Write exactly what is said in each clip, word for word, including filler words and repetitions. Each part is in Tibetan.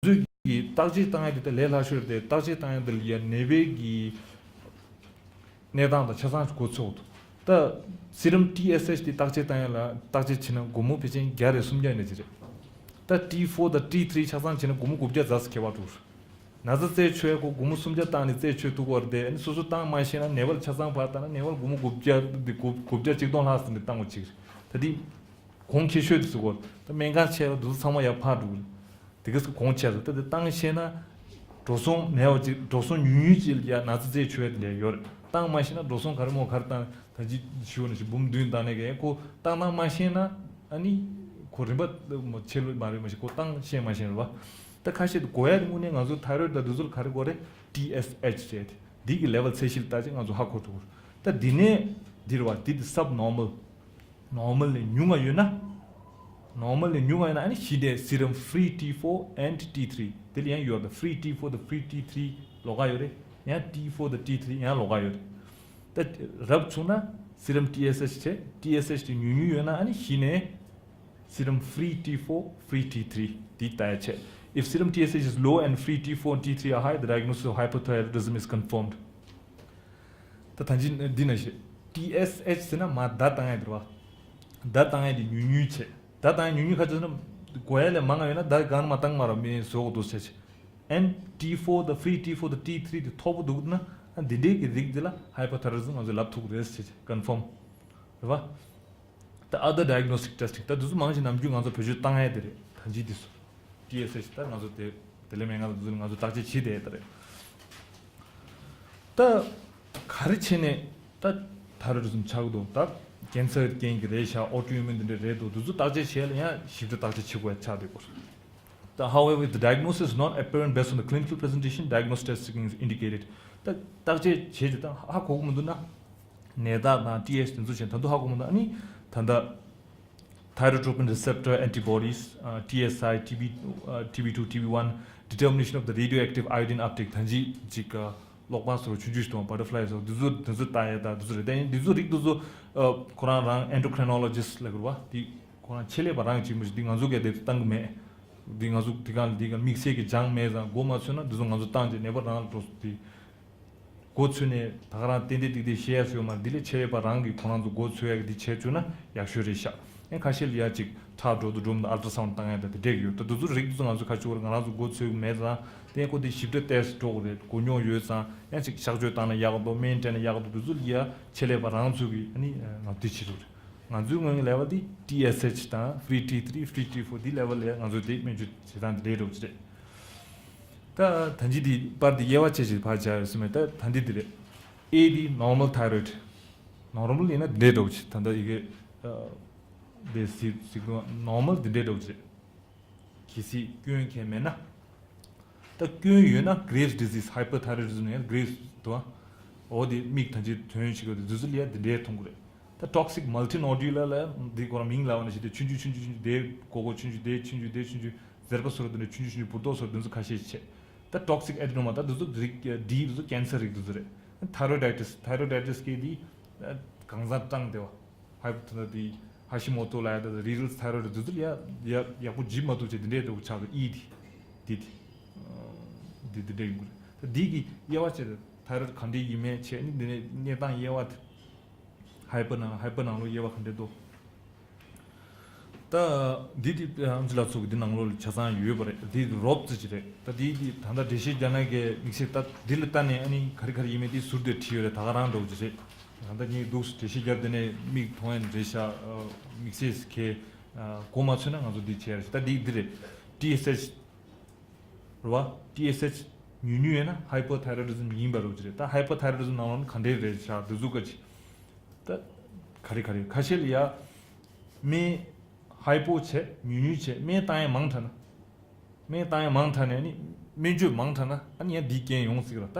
ཚོས་ཀྱིས་བརྟག་དཔྱད་བཏང་ཡ་དེ་ད་ལས་སླ་ཤོས་རེད་དེ། བརྟག་དཔྱད་བཏང་ཡ་དེ་ལ་ཡ་ནད་པའི་གི་གནས་སྟངས་དང་ཆ་ཚང་གོ་ཚོད་འདུག་ད་སི་རམ་ཊི་ཨེས་ཨེཆ་དེ་བརྟག་དཔྱད་བཏང་ཡ་ལ་བརྟག་དཔྱད་བྱས་ན་སྒོར་མོ་ཕལ་ཆེར་བརྒྱ་རེ་སུམ་བརྒྱ་ཡིན་ན་ཅི་རེད། ད་ཊི་ཕོར་དང་ཊི་ཐི་རི་ཆ་ཚང་བྱས་ན་སྒོར་མོ་དགུ་བརྒྱ་ཙམ་ཁྱད་པར་འགྲོ་གི་རེད། ན་ཚ་རྩད་ཆོད་ཡ་ཁོ་སྒོར་མོ་སུམ་བརྒྱ་བཏང་ནས་རྩད་ཆོད་ཐུབ་ཀྱི་རེད་དེ། ཨ་ནི་སོ་སོ་བཏང་མ་ཤེས་ན་ནད་པ་ལ་ཆ་ཚང་ཕར་བཏང་ན་ནད་པ་ལ་སྒོར་མོ་དགུ་བརྒྱ་དེ་དགུ་དགུ་བརྒྱ་གཅིག་སྟོང་ལྷག་ཙམ་དེ་བཏང་དགོས་ཅིག་རེད། ད་དེ་གོང་ཁེ་ཤོས་དེ་ཟེར་གོ། ད་སྨན་ཁང་ཆེ་ལ་དུ་ཚང་མ་ཡར་ཕར་འགྲོ་གི་རེད། དེ་ག་ས་གོང་ཆེ་ལ་ད་དེ་བཏང་ཤེས་ན་འགྲོ་སོང་མེད་པ་ཅིག་འགྲོ་སོང་ཉུང་ཉུང་ཅིག་ལ་ཡ་ན་ཚ་རྩད་ཆོད་ཡ་དེ་ལས་ཡོད་རེད། བཏང་མ་ཤེས་ན་འགྲོ་སོང་ག་རེ་མོ་ག་རེ་བཏང་ད་ཅི་ཞུ་ན་ཞིག་འབུམ་བདུན་བཏང་ནས་གས་ཁོ་བཏང་བཏང་མ་ཤེས་ན་ཨ་ནི་ཁོ་རིན་པ་མོ་ཆེ་ལོས་མ་རེད་མ་ཤེས་ཁོ་བཏང་ཤེས་མ་ཤེས་རེད་བ། ད་ཁ་ཤས་དེ་དགོས་ཡ་དེ་དངོས་གནས་ང་ཚོ་ཐའི་རོ་ཌི་དང་དེ་ཚོ་ལ་ག་རེ་དགོས་རེད། ཊི་ཨེས་ཨེཆ་རེད། འདི་གི་ལེ་ཝལ་ཚད་གཞི་ལ་བལྟས་ཚེ་ང་ཚོ་ཧ་གོ་ཐུབ་ཀྱི་རེད། ད་འདི་ནས་འདིར་བ་འདི་དེ་སབ་ནོར་མལ། ནོར་མལ་ལས་ཉུང་བ་ཡོད་ན། ནོར་མལ་ལས་ཉུང་བ་ཡོད་ན་ཨ་ནི་གཞི་ནས་སི་རམ་ཕི་རི་ཊི་ཕོར་ཨེན་ཌི་ཊི་ཐི་རི་དེ་ལ་ཡང་ཡོད་རེད། ཕི་རི་ཊི་ཕོར་དང་ཕི་རི་ཊི་ཐི་རི་ལོགས་ཀ་ཡོད་རེད། ཡང་ཊི་ཕོར་དང་ཊི་ཐི་རི་ཡང་ལོགས་ཀ་ཡོད་རེད། ད་རབ་བྱུང་ན་སི་རམ་ཊི་ཨེས་ཨེཆ་བྱས། ཊི་ཨེས་ཨེཆ་དེ་ཉུང་ཉུང་ཡོད་ན་ཨ་ནི་གཞི་ནས་སི་རམ་ཕི་རི་ཊི་ཕོར་ཕི་རི་ཊི་ཐི་རི་དེ་ལྟ་ཡ་བྱས། If serum T S H is low and free T four and T three are high, the diagnosis of hyperthyroidism is confirmed. ད་ད་ཅི་འདི་ན་ཞེས། ཊི་ཨེས་ཨེཆ་ཟེར་ན་མ་བརྡ་བཏང་ཡ་དེ་རེད་བ། བརྡ་བཏང་ཡ་དེ་ཉུང་ཉུང་བྱས། བརྡ་བཏང་ཡ་ཉུང་ཉུང་ག་ཚོད་ན་དགོས་ཡ་ལས་མང་ང་ཡོད་ན་བརྡ་གང་མ་བཏང་མ་ར་མི་བཟོ་གོ་འདུག་བྱས་བྱས། ཨེན་ཊི་ཕོར་དང་ཕི་རི་ཊི་ཕོར་དང་ཊི་ཐི་རི་དེ་མཐོ་པོ་འདུག་ན་ཨ་འདི་འདྲའི་གི་རིགས་འདི་ལ་ཧའི་པར་ཐའི་རོ་ཌི་ཟིམ་ང་ཚོས་ལབ་ཐུབ་ཀྱི་རེད་བྱས་བྱས་ཀོན་ཕོམ་རེད་བ། The other diagnostic testing ད་དེ་ཚོ་མང་ཆེ་ནམ་རྒྱུན་ང་ཚོ་བེད་སྤྱོད་བཏང་ཡ་དེ་རེད། ད་ཅི་དེ་ཚོ་ཊི་ཨེས་ཨེཆ་ད་ང་ཚོ་དེ་དེ་ལས་མེད་ང་ཚོ་དེ་ཚོ་ང་ཚོ་བརྟག་དཔྱད་བྱེད་བསྡད་ཡ་དེ་རེད། ད་ག་རེ་བྱས་ནས་ད་ཐའི་རོ་ཌི་ཟིམ་ཆགས་ཀྱི་འདུག་ད་ཀན་སར་རྐྱེན་གྱིས་རེད་ཤག་ཨོ་ཊོ་ཨིམ་ཡུན་དེ་འདྲ་རེད་འདུག་དེ་ཚོ་བརྟག་དཔྱད་བྱས་ལ་ཡང་ཞིབ་ཕྲ་བརྟག་དཔྱད་བྱེད་དགོས་ཡ་ཆགས་བསྡད་ཀྱི་རེད། ད་however, if the diagnosis is not apparent based on the clinical presentation, diagnostic testing is indicated. ད་བརྟག་དཔྱད་བྱེད་རྒྱུ་ད་ཧ་གོ་གི་མི་འདུག་ན། ནད་རྟགས་དང་ཊི་ཨེཆ་དེ་ཚོ་བྱས་ད་དུང་ཧ་གོ་མི་འདུག་ཨ་ནི་ད་ལྟ་thyroid troponin receptor antibodies, uh, T S I, T B, uh, T B two, T B one, determination of the radioactive iodine uptake ད་ཅི་ཅིག་གློག་པ་སོགས་ཆུང་ཆུང་ཞིག་འདུག butterfly སོགས་དེ་ཚོ་དེ་ཚོ་ལྟ་ཡ་ད་དེ་ཚོ་རེད། ད་ཡིན་དེ་ཚོ་རིགས་དེ་ཚོ་ཁོ་རང་རང་endocrinologist ལབ་དགོས་རེད་བ། དེ་ཁོ་རང་ཆེད་ལས་པ་རང་གིས་བྱེད་མི་ཤེས། འདི་ང་ཚོ་གིས་དེ་བཏང་གི་མེད། འདི་ང་ཚོ་དེ་ག་འདི་ག་དམིགས་བསལ་གྱི་སྦྱངས་མེད་ཙང་མགོ་མ་ཚོས་ན་འདི་ཚོ་ང་ཚོ་བཏང་རྗེས་ནད་པ་རང་ལ་འགྲོ་སོང་དེ་མགོ་ཚོས་ནས་ད་ག་རང་ཏན་ཏན་ཏིག་ཏིག་བཤད་ཡ་ཚོ་ཡོད་མ་རེད། འདི་ལས་ཆེད་ལས་པ་རང་གིས་ཁོ་རང་ཚོ་མགོ་ཚོས་ཡ་གི་འདི་བྱས་བཅུག་ན་ཡག་ཤོས་རེད་ཤག་ཡང་ཁ་ཤས་ལ་ཡ་ཅིག་ཁྲག་འགྲོ་དུ་འགྲོ་མི་འདུག་ཨལ་ཏྲ་སའུན་བཏང་ཡ་ད་དེ་འདྲས་ཡོད། ད་འདི་ཚོ་རིགས་འདི་ཚོ་ང་ཚོ་ཁ་ཕྱོགས་ང་རང་ཚོ་མགོ་ཚོས་གི་མེད་ཙང་དེ་ཁོ་དེ་ཞིབ་ཕྲ་ཏོག་ཙམ་འགྲོ་དགོས་རེད། མགོ་རྙོག་ཡོད་ཙང་ཡང་ཅིག་གཤག་བཅོས་བཏང་ན་ཡག་གི་འདུག་སྨན་སྤྲད་ན་ཡག་གི་འདུག་དེ་ཚོ་ལ་ཡ་ཆེད་ལས་པ་རང་ཚོ་གིས་ཨ་ནི་ང་ཚོ་དེ་བྱེད་དགོས་རེད། ང་ཚོའི་ངོས་ཀྱི་ལེ་ཝལ་དེ་ཊི་ཨེས་ཨེཆ་དང་ཕི་རི་ཊི་ཐི་རི་ཕི་རི་ཊི་ཕོར་དེ་ལེ་ཝལ་ལ་ང་ཚོས་དེ་སྨན་བཅོས་བྱེད་སྟངས་དེ་འདྲའི་འགྲོ་གི་རེད། ད་ད་ཅི་དེ་པར་དེ་དབྱེ་བ་ཕྱེ་བྱས་ཕར་བྱ་ཡོད་སྲིད་མེད། ད་ད་འདི་དེ་རེད། ཨེ་དེ་normal thyroid། normal ཡིན་ན་འདི་འདྲའི་འགྲོ་གི་རེད། ད་ལྟ་ཡི་གེ་དེ་གཟིགས་གཟིགས་དུས་normal འདི་འདྲའི་འགྲོ་གི་རེད། གལ་སྲིད་སྐྱོན་གང་མེད་ན། ད་སྐྱོན་ཡོད་ན་Graves disease, hyperthyroidism ཡང་Graves དུ་འོ་དེ་མིག་ཐམས་ཅད་དོན་བྱེད་དགོས་དེ་དུས་ཚོད་ལ་ཡ་དེ་འདྲའི་མཐོང་གི་རེད། ད་toxic multinodular ལ་འདི་ཁོ་རང་མིང་ལ་བ་ན་ཞིག་དེ་ཆུང་ཆུང་ཆུང་ཆུང་ཆུང་དེ་སྒོར་སྒོར་ཆུང་ཆུང་དེ་ཆུང་ཆུང་དེ་ཆུང་ཆུང་ཟེར་པ་སོར་དེ་འདྲ་ཆུང་ཆུང་ཆུང་ཆུང་འབུར་ཏོག་སོར་དེ་ཚོ་ཁ་ཤས་ཤིག་བྱས། ད་toxic adenoma ད་དེ་ཚོ་རིགས་D དེ་ཚོ་cancer རིགས་དེ་ཚོ་རེད། thyroiditis, thyroiditis གི་དེ་གང་ཟག་སྐྲངས་དེ་བ། ཧའི་པོ་ཐ་དེ་ཧ་ཤི་མོ་ཏོ་ལ་ཡ་ད་རི་རལ་ཐའི་རོ་ཌི་དེ་ཚོ་ལ་ཡ་ཡ་ཡག་པོ་འཇིབ་མ་ཐུབ་བྱས་དེ་འདྲའི་འདྲ་བོ་ཆགས་འདུག་ཨི་དེ་དེ་དེ་དེ་དེ་འདྲ་ཡིན་དགོས་རེད། ད་འདི་གི་དབྱེ་བ་ཕྱེ་ད་ཐའི་རོ་ཌི་ག་འདྲའི་ཡིན་མིན་བྱས་ནི་འདི་ནས་གནས་སྟངས་དབྱེ་བ་དེ་ཧའི་པོ་ནང་ཧའི་པོ་ནང་ལོགས་དབྱེ་བ་ག་འདྲ་འདུག་ད་འདི་དེ་ཨམ་ཅི་ལ་ཚོགས་ཀྱི་འདི་ནང་ལོགས་ལ་ཆ་ཚང་ཡོད་པ་རེད། འདི་རོབ་ཙི་ཅི་རེད། ད་འདི་འདི་ད་ལྟ་འགྲེལ་བཤད་རྒྱག་ན་གི་དམིགས་བསལ་ད་འདི་ལ་ལྟ་ནས་ཨ་ནི་ག་རེ་ག་རེ་ཡིན་མིན་འདི་ཟུར་དེ་བྲིས་ཡོད་རེད། ད་ག་རང་འགྲོ་གི་རེད། ད་ལྟ་ངས་འདུག་འགྲེལ་བཤད་རྒྱབ་དེ་ནས་མིག་མཐོང་ཡ་རེད་ཤག་དམིགས་བསལ་གི་གོ་མ་ཚོད་ན་ང་ཚོ་འདི་བྱས་རེད། ད་འདི་འདི་རེད། ཊི་ཨེས་ཨེཆ་རེད་བ། ཊི་ཨེས་ཨེཆ་ཉུང་ཉུང་ཡོད་ན་ཧའི་པོ་ཐའི་རོ་ཌི་ཟིམ་ཡིན་པ་རོབ་ཅི་རེད། ད་ཧའི་པོ་ཐའི་རོ་ཌི་ཟིམ་ནང་ལོགས་ནས་ག་འདྲས་རེད་ཤག་འདི་ཚོ་ག་ཅི། ད་ག་རེ་ག་རེ་ཁ་ཤས་ལ་ཡ་སྨན་ཧའི་པོ་བྱས་ཉུང་ཉུང་བྱས་སྨན་བཏང་ཡ་མང་དྲགས་ན། སྨན་བཏང་ཡ་མང་དྲགས་ནས་ནི་སྨན་བཅོས་མང་དྲགས་ན་ཨ་ནི་ཡང་འདིའི་རྐྱེན་ཡོང་སྲིད་ར། ད་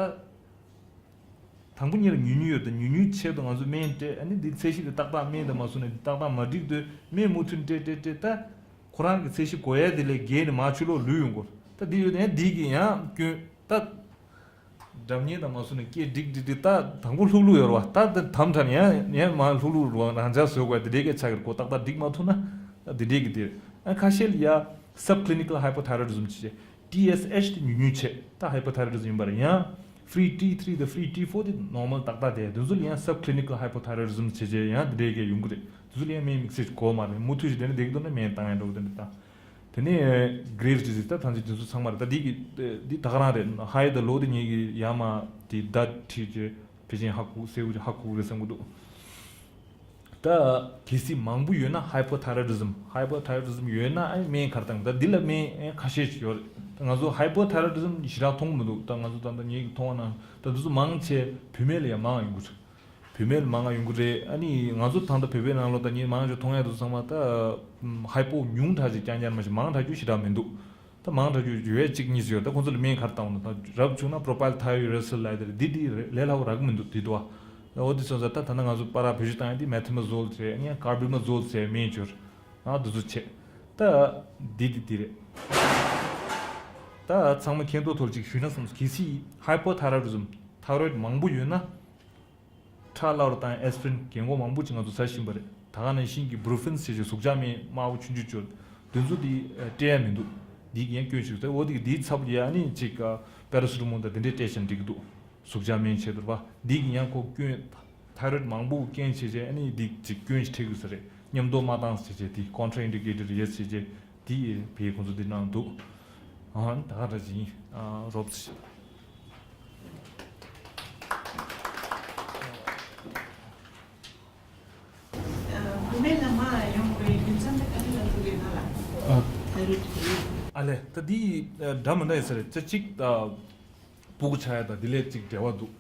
དང་པོ་ཉིད་ལ་ཉུང་ཉུང་ཡོད་དང་ཉུང་ཉུང་ཆེད་དུ་ང་ཚོས་སྨན་སྤྲད་ཨ་ནི་འདི་ཚད་གཞི་དེ་ཏག་ཏག་སྨན་དང་མ་སོང་ནས་འདི་ཏག་ཏག་མ་འགྲིག་དུས་སྨན་མུ་མཐུད་སྤྲད་སྤྲད་སྤྲད་ད་ཁོ་རང་གི་ཚད་གཞི་འགོར་ཡ་དེ་ལས་བརྒལ་ནས་མར་ཕྱི་ལོགས་ལུས་ཡོང་གོ། ད་འདི་ཡོད་དང་འདི་གི་ཡང་སྐྱོན་ད། སྒྲ་སྙན་དང་མ་སོང་ནས་སྐད་འགྲིག་འགྲིག་འགྲིག་ད་དང་པོ་ལྷུག་ལྷུག་ཡོད་རེད་བ། ད་ད་དམ་དྲགས་ནས་ཡང་ཡང་མར་ལྷུག་ལྷུག་རུ་རང་འཇགས་བཟོ་དགོས་དེ་འདྲའི་སྐད་ཆགས་ཀྱི་གོ་ཏག་ཏག་འགྲིག་མ་ཐུབ་ན་ད་འདི་འདྲའི་གི་དེ་ཨ་ཁ་ཤས་ལ་ཡ་subclinical hypothyroidism ཅེས་ ཊི་ཨེས་ཨེཆ་དེ་ཉུང་ཉུང་བྱས། ད་ཧའི་པོ་ཐའི་རོ་ཌི་ཛམ་ཡིན་པ་རེད། ཡང་ཕི་རི་ཊི་ཐི་རི་དང་ཕི་རི་ཊི་ཕོར་དེ་ནོར་མལ་ཏག་ཏག་དེ། དེ་ཚོ་ལ་ཡང་སབ་ཀི་ལི་ནི་ཀལ་ཧའི་པོ་ཐའི་རོ་ཌི་ཛམ་བྱས་བྱས་ཡང་དེ་འདྲའི་གས་ཡོང་གི་རེད། དེ་ཚོ་ལ་ཡང་སྨན་དམིགས་བསལ་གོ་མ་རེད། མུ་མཐུད་ཅིག་དེ་ནས་བསྡད་ཀྱི་འདུག་ན་སྨན་བཏང་ཡ་འགྲོ་གི་དེ་འདྲ་ད། དེ་ནས་གྷི་རེ་ཝི་ཌི་ཟི་ཛི་ད་ཐམས་ཅད་དེ་ཚོ་ཚང་མ་རེད། ད་འདི་གི་འདི་ད་ག་རང་རེད། ཧའི་དང་ལོ་དེ་གཉིས་ཀྱི་ཡར་མར་དེ་ད་ཁྲིད་བྱས་ཕལ་ཆེར་ཧ་གོ་གསལ་པོ་ཅིག་ཧ་གོ་གི་རེད་བསམ་གྱི་འདུག་ད་གལ་སྲིད་མང་པོ་ཡོད་ན་ཧའི་པོ་ཐའི་རོ་ཌི་ཛམ། ཧའི་པོ་ཐའི་རོ་ཌི་ཛམ་ཡོད་ན་ཨ་སྨན་ག་རེ་བཏང་། ད་འདི་ལ་སྨན་ཁ་ཤས་ཤིག་ཡོད་རེད། ད་ང་ཚོ་ཧའི་པོ་ཐའི་རོ་ཌི་ཛམ་ཞེ་དྲག་མཐོང་གི་མི་འདུག་ད་ང་ཚོ་ད་ལྟ་ངེད་ཀྱི་མཐོང་བ་ན་ད་འདི་ཚོ་མང་ཆེ་བུད་མེད་ལ་ཡང་མང་ཡོང་གི་རེད། བུད་མེད་ལ་མང་ང་ཡོང་གི་རེད། ཨ་ནི་ང་ཚོ་ད་ལྟ་བོད་པའི་ནང་ལོགས་ད་ངས་མང་ཆེ་མཐོང་ཡ་དུ་ཚང་མ་ད་ཧའི་པོ་ཉུང་དྲགས་ཅིག་རྐྱང་རྐྱང་མ་ཞིག་མང་དྲགས་རྒྱུ་ཞེ་དྲག་མི་འདུག་ད་མང་དྲགས་རྒྱུ་ཡོད་གཅིག་གཉིས་ཡོད། ད་ཁོང་ཚོ་ལ་སྨན་ག་རེ་བཏང་བ་ན། ད་རབ་བྱུང་ན་པོ་རོ་པའིལ་ཐའི་རོ་སི་ལབ་ཡ་དེ་རེད། འདི་འདི་རེད། ལས་སླ་པོ་རག་གི་མི་འདུག་འདི་འདུག་ཨ། འོ་དེ་སོང་ཙང་ད་ད་ནང་ང་ཚོ་པ་ར་བེད་སྤྱོད་བཏང་ཡ་འདི་མེ་ཐི་མ་ཟོལ་ཟེར་ཡ། ཀར་བེ་མ་ཟོལ་ཟེར་ཡ་སྨན་ཅིག་ཡོད་རེད། ཨ་འདི་ཚོ་བྱས། ད་འདི་འདི་འདི་རེད། ད་ཚང་མ་མཁྱེན་རྟོགས་ཐོག་ཅིག་ཞུས་ན་བསམ། གལ་སྲིད་ཧའི་པོ་ཐའི་རོ་ཌི་ཛམ་ཐའི་རོ་ཡིཌ་མང་པོ་ཡོད་ན། ཁྲག་སླར་བཏང་ཨེ་སི་པི་རིན་རྒན་གོག་མང་པོ་ཅིག་ང་ཚོ་ཟ་བཞིན་པ་རེད། ད་ག་ནང་བཞིན་གྱི་བྷུ་རུ་ཕེན་ཟེར་ཞིག་ཟུག་གཅོག་སྨན་དམར་པོ་ཆུང་ཆུང་ཅིག་ཡོད། དེ་ཚོ་དེ་སྤྲད་ཡ་མི་འདུག་འདི་གི་ཡང་སྐྱོན་ཞིག་ཟེར། འོ་དེ་གི་དེའི་ཚབ་ལ་ཡ་ཨ་ནི་ཅིག་པེ་ར་སི་ཊ་མོལ་དང་དེ་འདྲའི་སྤྲད་བཞིན་འགྲིག་གི་འདུག་ཟུག་གཅོག་སྨན་ཆེད་དུ་རེད་པ། འདི་གི་ཡང་ཁོ་སྐྱོན། ཐའི་རོ་ཡིཌ་མང་པོ་རྐྱེན་བྱས་བྱས་ཨ་ནི་འདི་ཅིག་སྐྱོན་ཞིག་འཕྲད་དགོས་ས་རེད། མཉམ་དུ་མ་བཏང་ཟེར་བྱས་དེ་ཀོན་ཊ་ར་ཨིན་ཌི་ཀེ་ཊེཌ་རེད་ཟེར་བྱས། དེ་ཡི་བའི་ཁོང་ཚོ་འདི་གནང་འདུག་ཨ་ད་ག་འདྲ་ཅིག་ཡིན། ཨ་རོབ་ཙམ། བུད་མེད་ལ་མར་ཡོང་བའི་རྒྱུ་མཚན་དེ་ག་རེ་ལ་ཐུག་རེད་ན་ལ། ཨ། ཐའི་རོ་ཡིཌ་དེ། ཨ་ལས་ད་འདི་འདྲ་མི་འདྲ་ཡོད་ས་རེད། ད་གཅིག་ད་སྤུ་གུ་ཆགས་ཡ་དང་འདི་ལས་གཅིག་འབྲེལ་བ་འདུག་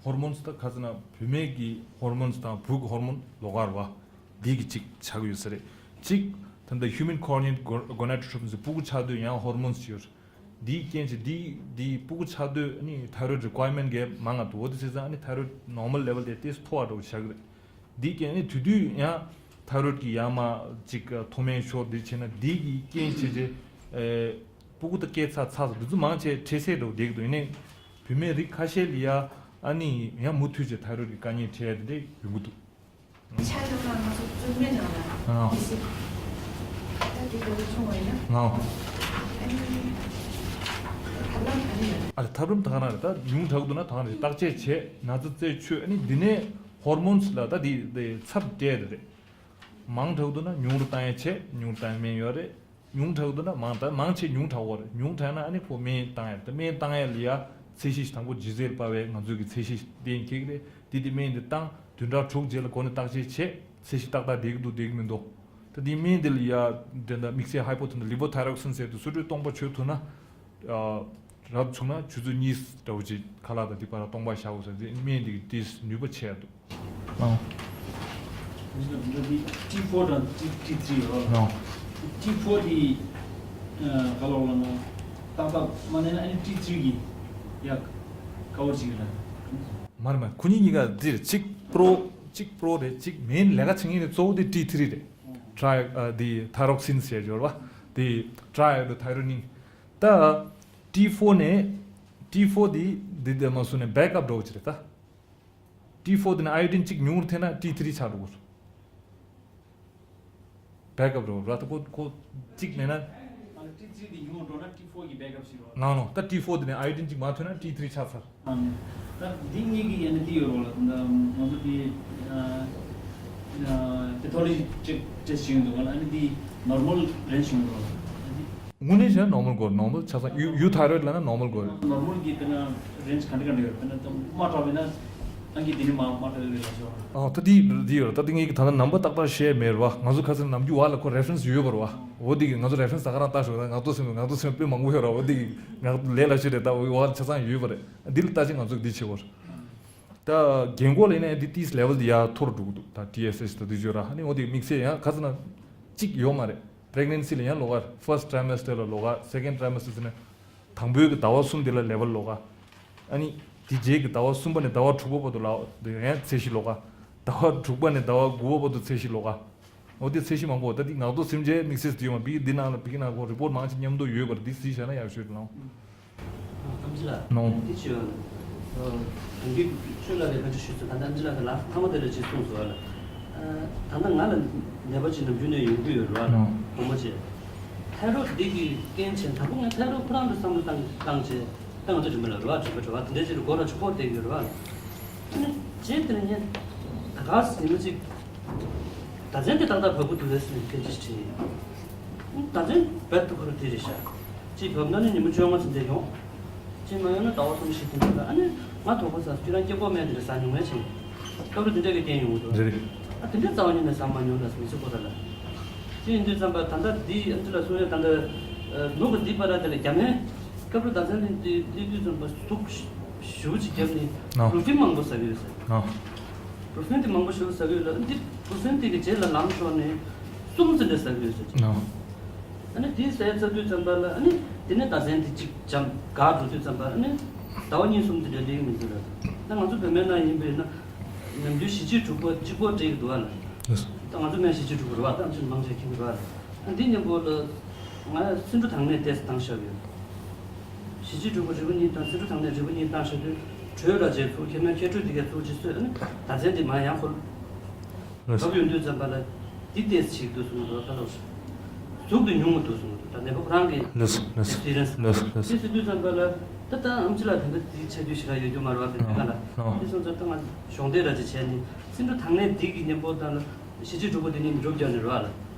ཧོར་མོན་སི་ད་ཁ་ཚ་ན་བུད་མེད་ཀྱི་ཧོར་མོན་སི་དང་བུ་གི་ཧོར་མོན་ལོགས་ཀ་རེད་པ། འདི་གི་གཅིག་ཆགས་ཀྱི་ཡོད་ས་རེད། གཅིག་ད་ལྟ་ཧིའུ་མན་ཀོ་ཌི་ནེ་ཊེཌ་གོ་ནེ་ཊོ་ཊོ་རོ་ཕིན་ཟེར་སྤུ་གུ་ཆགས་དུས་ཡང་ཧོར་མོན་སི་ཡོད། འདིའི་རྐྱེན་གྱིས་འདི་འདི་སྤུ་གུ་ཆགས་དུས་ཨ་ནི་ཐའི་རོ་ཡིཌ་རི་ཀོ་ཡར་མེན་ཊི་གས་མང་ང་འདུག་འོ་དེ་བྱས་ཙང་ཨ་ནི་ཐའི་རོ་ཡིཌ་ནོར་མལ་ལེ་ཝལ་དེ་ཏོག་ཙམ་མཐོ་བ་འདྲ་བོ་ཆགས་ཀྱི་རེད། འདིའི་རྐྱེན་ཨ་ནི་དེ་དུས་ཡང་ཐའི་རོ་ཡིཌ་ཀྱི་ཡར་མར་ཅིག་མཐོ་དམན་ཤོར་འདི་བྱས་ན་འདི་གི་རྐྱེན་བྱས་རྗེས་ཨེ་སྤུ་གུ་ད་སྐྱེས་ཚར་ཚར་སོང་། འདི་ཚོ་མང་ཆེ་འཕྲལ་སེལ་འདྲ་བོ་བསྡད་ཀྱི་འདུག་ཡིན་ནའི་བུད་མེད་རིགས་ཁ་ཤས་ལ་ཡ་ཨ་ནི་ཡང་མུ་མཐུད་བྱས་ཐའི་རོ་ཡིཌ་ཀྱི་དཀའ་ངལ་འཕྲད་ཡ་དེ་འདྲ་ཡོང་གི་འདུག་ཆ་ཡོང་ན་ང་ཚོ་བཙུན་མའི་ནང་ལ་ཨ་དེ་སྲིད་ད་དེ་འདྲ་བོ་བྱུང་བ་ཡིན་ན་ཨ་ཨ་ནི་ཐབས་ལམ་ག་རེ་ཡོད། ཨ་ལས་ཐབས་ལམ་ད་ག་རང་རེད། ད་ཉུང་དྲགས་འདུག་ན་ད་ག་རང་རེད། བརྟག་དཔྱད་བྱས་ན་ཚ་རྩད་ཆོད། ཨ་ནི་འདི་ནས་ཧོར་མོན་སི་ལ་ད་འདི་འདི་ཚབ་སྤྲད་དེ་རེད། མང་དྲགས་འདུག་ན་ཉུང་རུ་བཏང་ཡ་བྱས། ཉུང་རུ་བཏང་ཡ་སྨན་ཡོད་རེད། ཉུང་དྲགས་འདུག་ན་མང་ད་མང་ཆེ་ཉུང་དྲགས་པ་རེད། ཉུང་དྲགས་ན་ཨ་ནི་ཁོ་སྨན་བཏང་ཡ་རེད། ད་སྨན་བཏང་ཡ་ལ་ཡ་ཚད་གཞི་ཞིག་དང་པོ་ལྗིད་ཚད་ལ་དཔག་པའི་ང་ཚོའི་གི་ཚད་གཞི་གཏན་འཁེལ་གི་རེད། དེ་དེ་སྨན་དེ་བཏང་བདུན་ཕྲག་དྲུག་རྗེས་ལ་འགོ་ནས་བརྟག་དཔྱད་བྱས། ཚད་གཞི་ཏག་ཏག་བསྡད་ཀྱི་འདུག་བསྡད་ཀྱི་མི་འདུག་ད་དེ་སྨན་དེ་ལ་ཡ་དེ་འདྲ་དམིགས་བསལ་ཧའི་པོ་ཐེ་རོ་ཌིན་དང་ལི་བོ་ཐའི་རོག་སིན་ཟེར་དུ་གསོལ་སྤྲོད་སྟོང་པ་བྱེད་ཐུབ་ན། ཨ། རབ་བྱུང་ན་ཆུ་ཚོད་གཉིས་འདྲ་བོ་ཅིག་ཁ་ལག་དང་དེ་བར་སྟོང་པ་བཞག་དགོས་ཟེར། དེ་སྨན་དེ་གི་དེས་ནུས་པ་ཆེ་ཡ་འདུག་ཨང་། འདི་ཊི་ཕོར་དང་ཊི་ཊི་ཐི་རི་ཡོད་རེད། ཨང་། ཊི་ཕོར་དེ་ག་ལོག་ལ་ན་ཏག་ཏག་མ་ནས་ན་ཨ་ནི་ཊི་ཐི་རི་གི་ཡ་ཀ་བར་བྱེད་ཀྱི་རེད། མ་རེད་མ་རེད། ཁོ་གཉིས་གཉིས་ཀ་འདི་རེད། གཅིག་པྲོ་གཅིག་པྲོ་རེད། གཅིག་མེན་ལས་ཀ་བྱེད་མཁན་དེ་གཙོ་བོ་དེ་ཊི་ཐི་རི་རེད། ཊི་རའི་ཨ་དེ་ཐའི་རོག་སིན་ཟེར་ཡོད་རེད་པ། དེ་ཊི་རའི་ཨེ་ཌི་ཐའི་རོ་ཌིན། ད་ཊི་ཕོར་ནས་ཊི་ཕོར་དེ་འདི་འདི་མ་སུ་ནས་བེག་ཨབ་འགྲོ་གི་རེད་ད། ཊི་ཕོར་དེ་ནས་ཨའི་ཡོ་ཌིན་གཅིག་ཉུང་རུ་ཐེབས་ན་ཊི་ཐི་རི་ཆགས་འགྲོ་གི་རེད། བེག་ཨབ་འགྲོ་གི་རེད་ད། ཁོ་ཁོ་གཅིག་མེད་ན། ཊི་ཐི་རི་དེ་ཉུང་རུ་འགྲོ་ན་ཊི་ཕོར་གི་བེག་ཨབ་ཞིག་རོ། ནང་ནོ་ད་ཊི་ཕོར་དེ་ནས་ཨའི་ཡོ་ཌིན་གཅིག་མར་ཐོན་ན་ཊི་ཐི་རི་ཆགས་ཚར། ཨ་ནི། ད་འདི་གཉིས་ཀྱི་ཡན་ན་འདི་ཡོད་རོགས་ལ། ད་ང་ཚོ་འདི་ཨ་ཨ་པེ་ཐོ་ལོ་ཇི་ཅེག་ཊེ་སི་ཊི་བྱེད་ཡོང་དུས་སྒང་ལ་ཨ་ནི་འདི་ནོར་མལ་རེན་ཇི་ཡོང་དུས་སྒང་ལ་ཨ་འདི། དངོས་གནས་བྱས་ན་ནོར་མལ་དགོས་རེད། ནོར་མལ་ཆ་ཚང་ཡུ་ཡུ་ཐའི་རོ་ཡིཌ་ལབ་ན་ནོར་མལ་དགོས་རེད། ནོར་མལ་གྱི་དཔེར་ན་རེན་ཇི་ག་འདྲ་ག་འདྲ་ཡོད། དཔེར་ན་དམའ་དྲགས་པས་ན་ཨང་ཀི་འདི་ནས་མར་དམའ་དྲགས་ཡོད་རེད་ལབ་ཤོག་ཨ་ད་འདི་འདི་ཡོད་རེད། ད་འདི་ངས་ཀྱི་ད་ལྟ་ནམ་བར་ཏག་ཏག་བཤད་མེད་རེད་པ། ང་ཚོ་ཁ་སང་ནམ་རྒྱུན་བར་ལ་ཁོ་རེ་ཕ་རེན་སི་ཡོད་པ་རེད་པ། འོ་འདི་གི་ང་ཚོ་རེ་ཕ་རེན་སི་ད་ག་རང་ལྟ་ཤོག་ད་ངག་ཐོག་སེམས་ངག་ཐོག་སེམས་དཔེ་མང་པོ་ཡོད་རེད། འོ་འདི་གི་ངག་ལས་སླ་ཤོས་རེད། ད་འོ་བར་ལ་ཆ་ཚང་ཡོད་པ་རེད། འདི་ལ་ལྟ་ཅི་ང་ཚོ་འདི་བྱེད་དགོས་རེད། ད་རྒན་གོག་ལ་ཡིན་ན་འདི་ཏིས་ལེ་ཝལ་འདི་ཡར་མཐོ་རུ་འགྲོ་གི་འདུག་ད་ཊི་ཨེས་ཨེཆ་ད་འདི་བརྗོད་ར་ཧ་ནི་འོ་དེ་དམིགས་བསལ་ཡང་ཁ་ཚ་ན་གཅིག་ཡོད་མ་རེད། པི་རེག་ནེན་སི་ལ་ཡང་ལོགས་ཀ་ཕར་སི་ཊི་ཊྲའི་མེ་སི་ཊར་ལ་ལོགས་ཀ་སེ་ཀེན་ཌི་ཊྲའི་མེ་སི་ཊར་ཟེར་ནས་དང་པོའི་གི་ཟླ་བ་གསུམ་དེ་ལ་ལེ་ཝལ་ལོགས་ཀ་ཨ་ནི་དེ་རྗེས་ཀྱི་ཟླ་བ་གསུམ་པ་ནས་ཟླ་བ་དྲུག་པ་བར་དུ་ལ་དེ་ཡང་ཚད་གཞི་ལོགས་ཀ་ཟླ་བ་དྲུག་པ་ནས་ཟླ་བ་དགུ་པ་བར་དུ་ཚད་གཞི་ལོགས་ཀ་འོ་དེ་ཚད་གཞི་མང་པོ། ད་འདི་ངག་ཐོག་སེམས་ཅན་དམིགས་བསལ་དུ་ཡོང་བ་བི་འདི་ནང་ལ་བི་གི་ནང་གོ་རི་པོར་ཊི་མང་ཆེ་མཉམ་དུ་ཡོད་པར་འདི་གཟིགས་བྱས་ན་ཡག་ཤོས་རེད་ལགས། ཨ་ཐམས་ཅད་ལ་ནོ། འདི་ཆེ་བ་ནི། ཨ་གང་གི་ཆོས་ལ་རེ་ཕན་ཆེ་ཞུས་ཚུལ་ད་ཐམས་ཅད་ལ་ལ་ཐ་མ་དེ་ལ་ཅི་གསུངས་སོ་ལ། ཨ་ད་ལྟ་ང་ལ་ནད་པ་ཅིག་ནམ་རྒྱུན་ནས་ཡོང་གི་ཡོད་རེད་བ་ལ། ནོ། གོང་མ་ཅེ། ཐའི་རོ་ཌི་འདི་གི་རྐྱེན་བྱས། དང་པོ་ང་ཐའི་རོ་ཌི་ཁོ་རང་ལ་བསམ་བློ་བཏང་བཏང་བྱས། ད་ང་ཚོ་རིམ་པ་ལ་རེ་བ་འགྲིག་པ་འགྲོ་བ་དེ་འདྲའི་ཅིག་ལ་མགོ་ལ་ཆུ་ཕོར་བསྡད་ཡོད་རེད་བ། ཨ་ནི་རྗེས་དེ་ནས་ངས་ད་ག་ཟེ་ཉི་མ་གཅིག་ཟླ་མཚན་དེ་ཏག་ཏག་བབས་ཀྱི་འདུག་ལབ་ཟེར་ནས་སྐད་ཆ་དྲིས། ཟླ་མཚན་རྦད་དེ་ཁོ་རང་དེ་རེད་ཤག་གཅིག་བབས་ན་ནི་ཉི་མ་བཅོ་ལྔ་ཙམ་བསྡད་ཡོང་། གཅིག་མ་ཡོང་ན་ཟླ་བ་གསུམ་བཞི་ཙམ་འདུག་ལ། ཨ་ནི་ང་དོགས་པ་ཟ། ཁྱོད་རང་སྐྱེ་བོ་སྨན་དེ་འདྲ་ཟ་མྱོང་མེད་ཅིང་། སྐབས་རེ་དེ་འདྲ་གི་རྐྱེན་ཡོང་གི་འདུག་རེད་རེད། ཨ་དེ་འདྲ་རྩ་བ་ཉིད་ནས་ཟ་མ་མྱོང་ལ་མི་ཚེ་ཁོ་ར་ལ། ཅི་ཡིན་དུས་ཙམ་པ་ད་ལྟ་འདི་ཨ་ཅི་ལ་གསུང་ཡ། ད་ལྟ་ནུ་གི་འདི་པ་ར་དེ་ལ་རྒྱ་མའི་སྐབས་རེ་ཟླ་མཚན་དེ་འདི་སླེབས་དུས་ཙམ་པ་ཟུག་ཞེ་པོ་ཅིག་བརྒྱབ་ནས་ཨ་བྷུ་རོ་ཕིན་མང་པོ་ཟ་གི་ཡོད་ཟེར། ཨ་བྷུ་རོ་ཕིན་དེ་མང་པོ་ཞེ་པོ་ཟ་གི་ཡོད་ལ། འདི་བྷུ་རོ་ཕིན་དེ་གི་རྗེས་ལ་ལམ་ཤོར་ནས་གསུམ་ཙམ་འདྲ་ཟ་གི་ཡོད་ཟེར། ཨ་ཨ་ནི་དེ་ཟས་ཚར་དུས་ཙམ་པ་ལ་ཨ་ནི་དེ་ནས་ཟླ་མཚན་དེ་གཅིག་འཇམ་འགག་འགྲོ་དུས་ཙམ་པ་ཨ་ནི་ཟླ་བ་གཉིས་གསུམ་དེ་འདྲ་སླེབས་ཀྱི་མི་འདུག་ལ། ད་ང་ཚོ་བོད་སྨན་ནང་ཡིན་པས་ན་ནམ་རྒྱུན་བཞི་བཅུ་དྲུག་པ་གཅིག་པོ་སྤྲད་ཀྱི་འདུག་བ་ལ། ལགས་སོ། ད་ང་ཚོ་སྨན་བཞི་བཅུ་དྲུག་པ་རེད་བ། ད་ཨ་ནི་མང་ཆེ་མཁྱེན་གྱི་རེད་བ་ལ། ཨ་འདི་མཉམ་པོ་ལ་ང་སེ་འབྲུ་དྭངས་སྣེ་ཏོག་ཙམ་བཏང་བཞག་ཡོད། བཞི་བཅུ་དྲུག་པ་རིལ་བུ་གཉིས་དང་སེ་འབྲུ་དྭངས་སྣེ་རིལ་བུ་གཉིས་བཏང་བཞག་དུས་དྲོད་ལ་བྱས་ཚུར་ཁྱེར་ན་ཁྱད་ཆོས་དེ་གས་ཚུར་ཅིག་གསོས། ཨ་ནི་ཟླ་མཚན་དེ་མར་ཡང་ཁོ་ལགས་སོ། བབས་ཡོང་དུས་ཙམ་པ་ལ་འདི་ཏོག་ཙམ་ཞིག་འདུག་གསུང་གི་འདུག་ད་ལོ་ཟུག་དེ་ཉུང་ངུ་འདུག་གསུང་གི་འདུག་ད་ནད་པ་ཁོ་རང་གི་ལགས་སོ་ལགས་སོ་ཨེགས་སི་པི་རི་ཡན་སི། ལགས་སོ་ལགས་སོ། དེ་ཟེར་དུས་ཙམ་པ་ལ་ད་ལྟ་ཨམ་ཆི་ལགས་ད་ལྟ་དེ་ཆ་རྒྱུས་ཞེ་དྲག་ཡོད་རྒྱུ་མ་རེད་བ། དེ་ཨ་ག་ལ་ཨ་དེ་སོང་ཙང་ད་ང་གཞོགས་འདེགས་ར་ཅིག་བྱས་ནས་སེ་འབྲུ་དྭངས་སྣེ་འདི་གི་མཉམ་པོ་ད་ལ་བཞི་བཅུ་དྲུག་པ་དེ་ནི་མི་འགྲུབ་རྒྱག་ནི་རེད་བ་ལ།